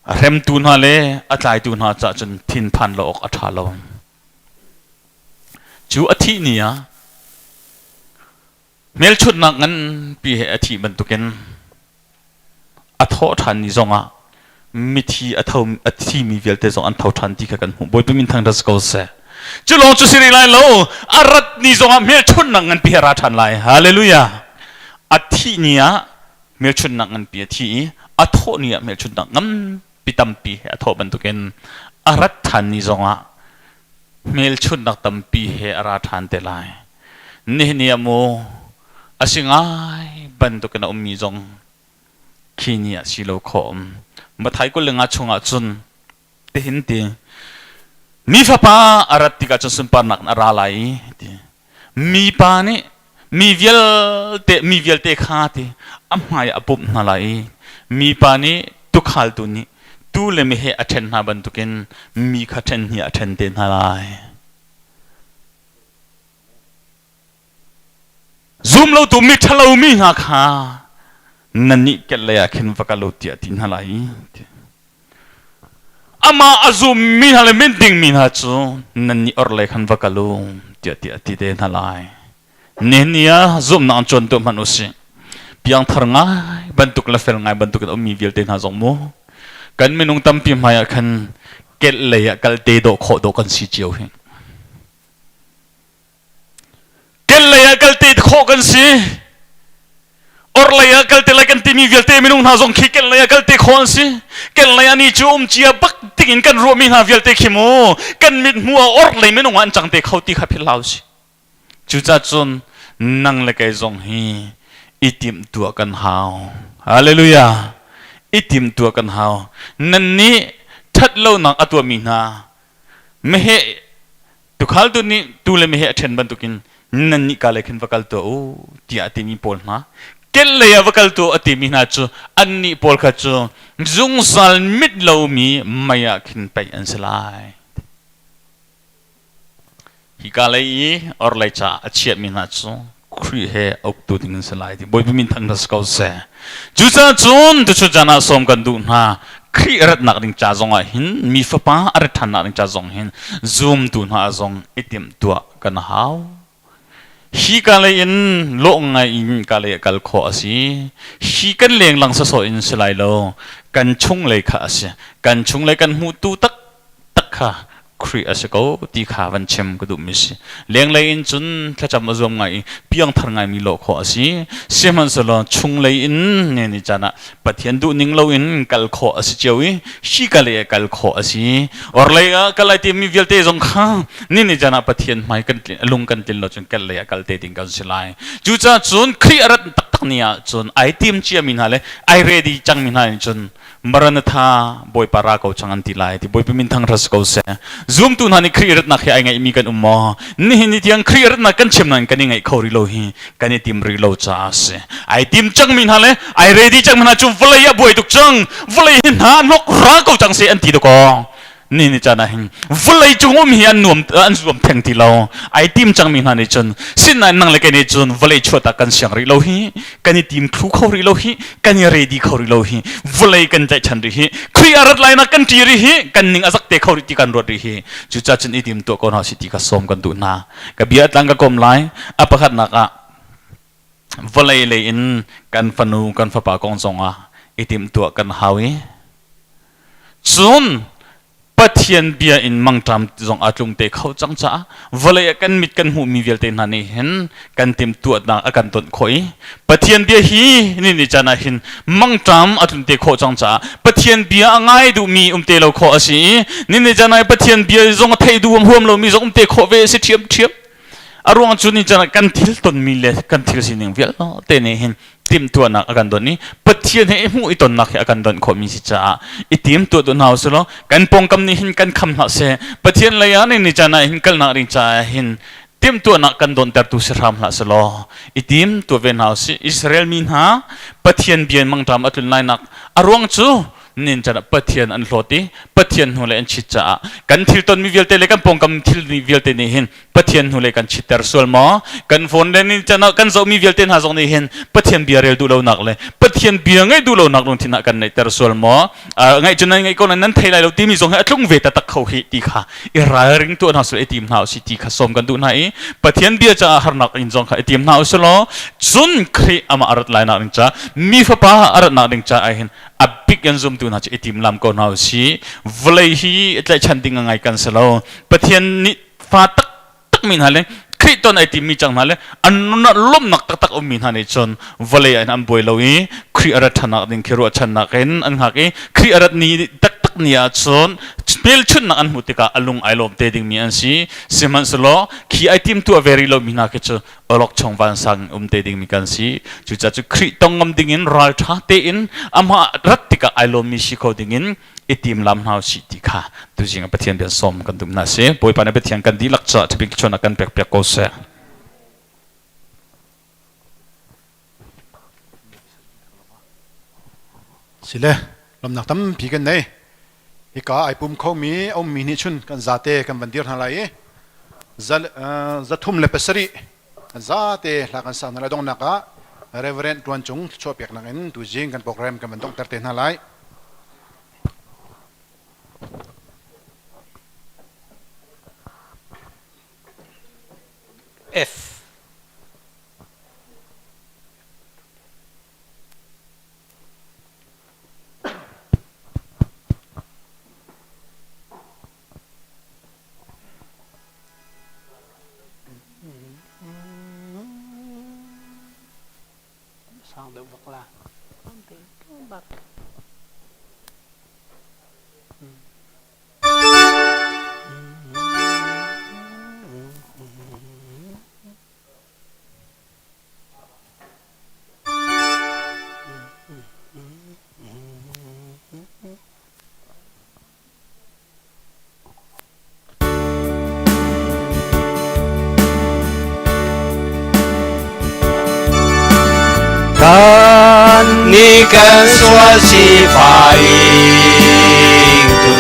a hremtu hna le a tlaitu hna caah cun thinphan lo awk a ṭha lo. Cu a thih ni ah hmelchunhnak nganpi he a thih bantukin a thawh ṭhan ni zongah mithi a tho a thimi vialte zong an tho ṭhan ti kha kan hmuh. Bawipa min thangṭhat si ko seh. Cu lawng cu si rih lai lo, a rat ni zongah hmelchunhnak nganpi he a ra ṭhan lai. Hallelujah. A thih ni ah hmelchunhnak nganpi a thi i a thawh ni ah hmelchunhnak nganpi tampi he a thawh bantukin a rat ṭhan ni zongah hmelchunhnak tampi he a ra ṭhan te lai. Nihin ni ah mu a si ngai bantukin a ummi zong khi ni ah si lo khawh um. Mathai 25 chungah cun tihin ti mi fapa a rat tikah cun sunparnak in a ra lai i ti mipa nih mi vialte mi vialte kha ti a hmai a pumh hna lai i mipa nih tukhaltu nih tu le meheh a ṭhen hna bantukin mi kha ṭhen hi a ṭhen te hna lai. Zum lotu mi ṭhalo mi hna kha nannih kehlei ah khin va kal u tiah ti hna lai. Amah a zummi hna le minding mi hna cu nannih orhlei khan va kal u tiah ti a ti te hna lai. Nihin ni ah zumhnak an cawn tuah hmanh u sih. Piangthar ngai bantuk le fel ngai bantuk in a ummi vialte hna zong mu kan minung tampi hmai ah khan kelh lei ah kal te dawh khawh dawh kan si cio hi. Kel lei ah kal te khawh kan si. Orhlei ah kal te lai kan timi vialte minung hna zong khi kel lei ah kal te khawh an si. Kel lei ah ni cu um cia bak ding in kan ruahmi hna vialte khi mu kan mit hmu ah orhlei minung ah an cang te kho ti kha philh hlah usih. Cucaah cun nang le kei zong hi i timhtuah kan hau. Hallelujah. I timhtuah kan hau. Nan nih ṭhat lonak a tuahmi hna meheh Tuukhal tu nih tuu le meheh a ṭhen bantukin nannih ka lei khin va kal tuah u tiah a timi pawl hna kel lei ah va kal tuah a timi hna cu annih pawl kha cu zungzal mit lomi mei ah khin paih an si lai. Hika lei i orhlei caah a chiahmi hna cu Khrih he uktu ding an si lai ti Bawipa min thang si ko seh. Cucaah cun tuchun caan ah sawm kan duh hna. Khrih ratnak ding ca zong ah hin mi fapa a rat ṭhannak ding ca zong hin zumtu hna zong i timhtuah kan hau. Hi ka lei in lawh ngai in ka lei ah kal khawh a si. Hi kan lenglang sawsawh in si lai lo. Kan chunglei kha a si. Kan chunglei kan hmuhtu taktak kha Khrih a si ko ti kha van chim ka duhmi si. Lenglei in cun thlacam a zuam ngai i piangthar ngaimi lawh khawh a si. Sihmanhsehlaw chunglei in ne ni caan ah Pathian duhning loin kal khawh a si cio i hi ka lei ah kal khawh a si. Orlei ah kal ai timi vialte zong kha ni ni caan ah Pathian hmai kan lung kan tlin lo cun kal lei ah kal te ding kan si lai. Cucaah cun Khrih a rat taktak ni ah cun ai tim ciami hna le ai ready cangmi hna nih cun Maranatha Bawipa ra ko cang an ti lai ti Bawipa min thang ras ko seh. Zumtu hna nih Khrih ratnak hi ai ngaihmi kan um maw? Nihin ni tiang Khrih ratnak kan chim nain kan i ngaih kho rih lo hi kan i tim rih lo caah a si. Ai tim cangmi hna le ai ready cangmi hna cu vawlei ah buai tuk cang. Vawlei hi hna hnok ra ko cang seh an ti dakaw. Ni ni caan ah hin vawlei cung um hi an nuam an zuam theng ti lo. Ai tim cangmi hna nih cun sinain nang le kei nih cun vawlei chuah kan siang rih lo hi, kan i tim thlu kho rih lo hi, kan i ready kho rih lo hi, vawlei kan tlaihchan rih hi, Khrih a rat lai nak kan ṭi rih hi, kan ning a zak te kho rih ti kan ruat rih hi. Cucaah cun i tim tuah ko hna si ti kha sawm kan duh hna. Ka bia tlang ka kom lai. A pakhatnak ah vawlei lei in kan fanu kan fapa kong zong ah i timhtuah kan hau i cun Pathian bia in mangṭam zong aa tlung te kho cang caah vawlei ah kan mit kan hmuhmi vialte hna nih hin kan timhtuahnak a kan tonh khawh i Pathian bia hi ni ni caan ah hin mangṭam a tlun te khawh cang caah Pathian bia a ngai duhmi um te lo khawh a si i ni ni caan ah Pathian bia zong a thei duh huam lomi zong um te khawh ve a si ṭhiamṭhiam. A ruang cu ni caan ah kan thil tonmi le kan thil sining vialte nih hin timhtuahnak a kan donh i Pathian he i hmuh i tonnak hi a kan donh khawhmi si caah i timtuah duh hna usih law kan pawngkam nih hin kan kham hlah seh. Pathian lei ah ni ni caan ah hin kalnak ding caah hin timhtuahnak kan dawntertu si hram hlah seh law i tim tuah ve hna usih. Israel mi hna Pathian bia in mangṭam a tlun lainak a ruang cu nin chan ah Pathian an hlawt i Pathian hnu le an chit caah kan thil tonmi vialte le kan pawngkam thil vialte nih hin Pathian hnu le kan chitter sual maw? Kan phone le nin chan ah kan zohmi vialte hna zong nih hin Pathian bia rel duh lonak le Pathian bia ngaih duh lonak lungthin ah kan neihter sual maw? Ngaih cu nan ngaih ko nan thei lai lo timi zong hi a tlung ve taktak kho hi ti kha i ralring tuah hna sul i tim hna usih ti kha sawm kan duh hna i Pathian bia caah harnak in zong kha i tim hna usih law cun Khrih amah a rat lai nak ding ca mi fapa a ratnak ding caah hin a bik in zumtu hna cu i tim lam ko hna usih. Vawlei hi tlaihchan ding a ngai kan si lo. Pathian nih fa taktak mi hna le Khrih ton ai timmi cang hna le an nun ah lawmhnak taktak ummi hna nih cun vawlei ah hin an buai lo i Khrih a rat ṭhannak ding khi ruahchannak in an hngak i Khrih a rat ni taktak ni ah cun hmelchunhnak an hmuh tikah a lung ai lawm te dingmi an si. Sihmanhsehlaw khi ai timtuah ve rih lomi hna khi cu awlokchong vansang in um te dingmi kan si. Cucaah cu Khrih tong ngam dingin ralṭha tein amah rat tikah ai lawmmi si kho dingin i tim lam hna usih ti kha tuzing ah Pathian bia sawm kan duh hna si. Bawipa nih Pathian kan dihlak caah ṭhabik chuan a kan pek piak ko seh.
Sile lawmnak tampi kan nei. Hika ai pum khomi a ummi nih chun kan zate kan van dir hna lai i 307 kan zate hla kan sak hna lai. Donghnak ah Reverend Tuan Cung thluachuah peknak in tuzing kan program kan van donghter te hna lai.
F. Sang deuh bak la.
Kan ni kan sual sifah ingtu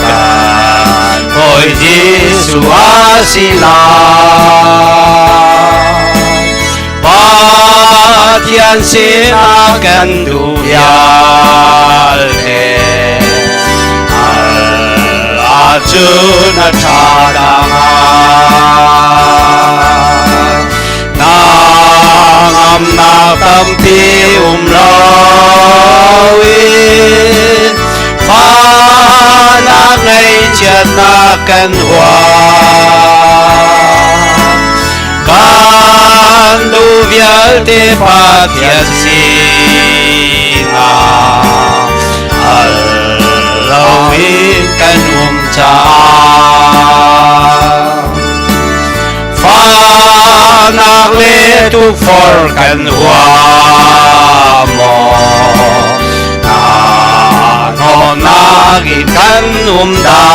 kan Bawi Jesuh a si lai. Pathian sinah kan duh vialte Al ahcun a ṭha dang Ngamnak tampi um loin fahnak ngaihchiatnak kan huam. Kan duh vialte Pathian sinah al loin kan um caah Fahnak le tukforh kan huam maw Hnahnawhnak in kan um dah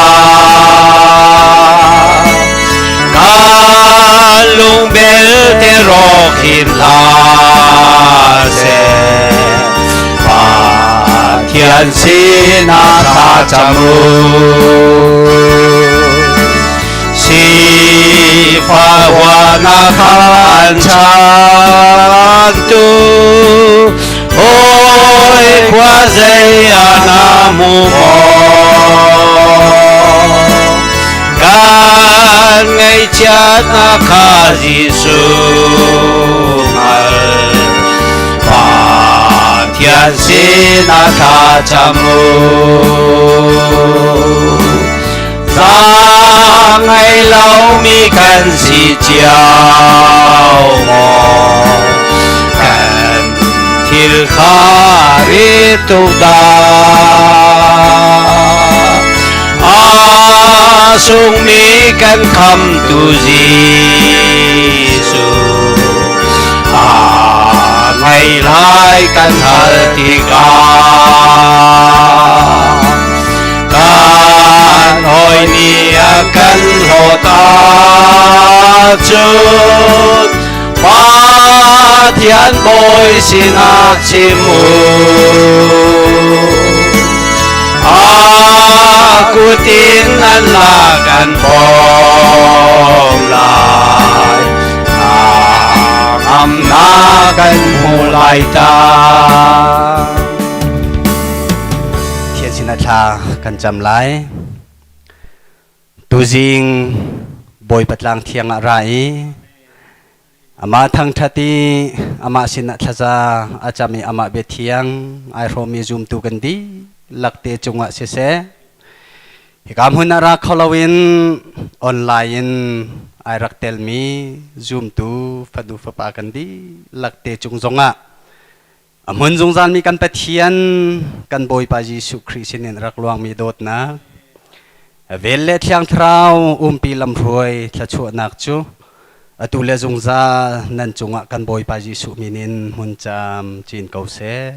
Kan lung belte rawk hin hlah seh Pathian sinah thlacam u Sifah huanak an chantu Hawi khua zei ah na hmu maw Kan ngaihchiatnak kha Jesuh hngal Pathian sinah thlacam u Zaangei lomi kan si cio maw? Kan thil kha rit tuk dah. A sungmi kan khamtu Jesuh a ngei lai kan hal tikah Kan hawi nih a kan hlawt ahcun Pathian bawi sinah chim u. A kut in an lak an bawm lai. Ngamnak kan hmu lai ta.
Thian sinah thla kan cam lai. Tuzing Bawipa tlang thiang ah ra i amah thangṭhat i amah sinah thlaza a cam i amah bia thiang ai hrawmmi zumtu kan dihlak te cungah siseh hika hmun ah ra kho loin online in ai rak telmi zumtu fanu fapa kan dihlak te cung zongah A hmun zungzalmi kan Pathian, kan Bawipa Jesuh Khrih sinin rak luangmi dawtnak, vel le Thiang Thlarau umpi lamhruai thluachuahnak cu atu le zungzal nan cungah kan Bawipa Jesuh min in hmun cam cin ko seh.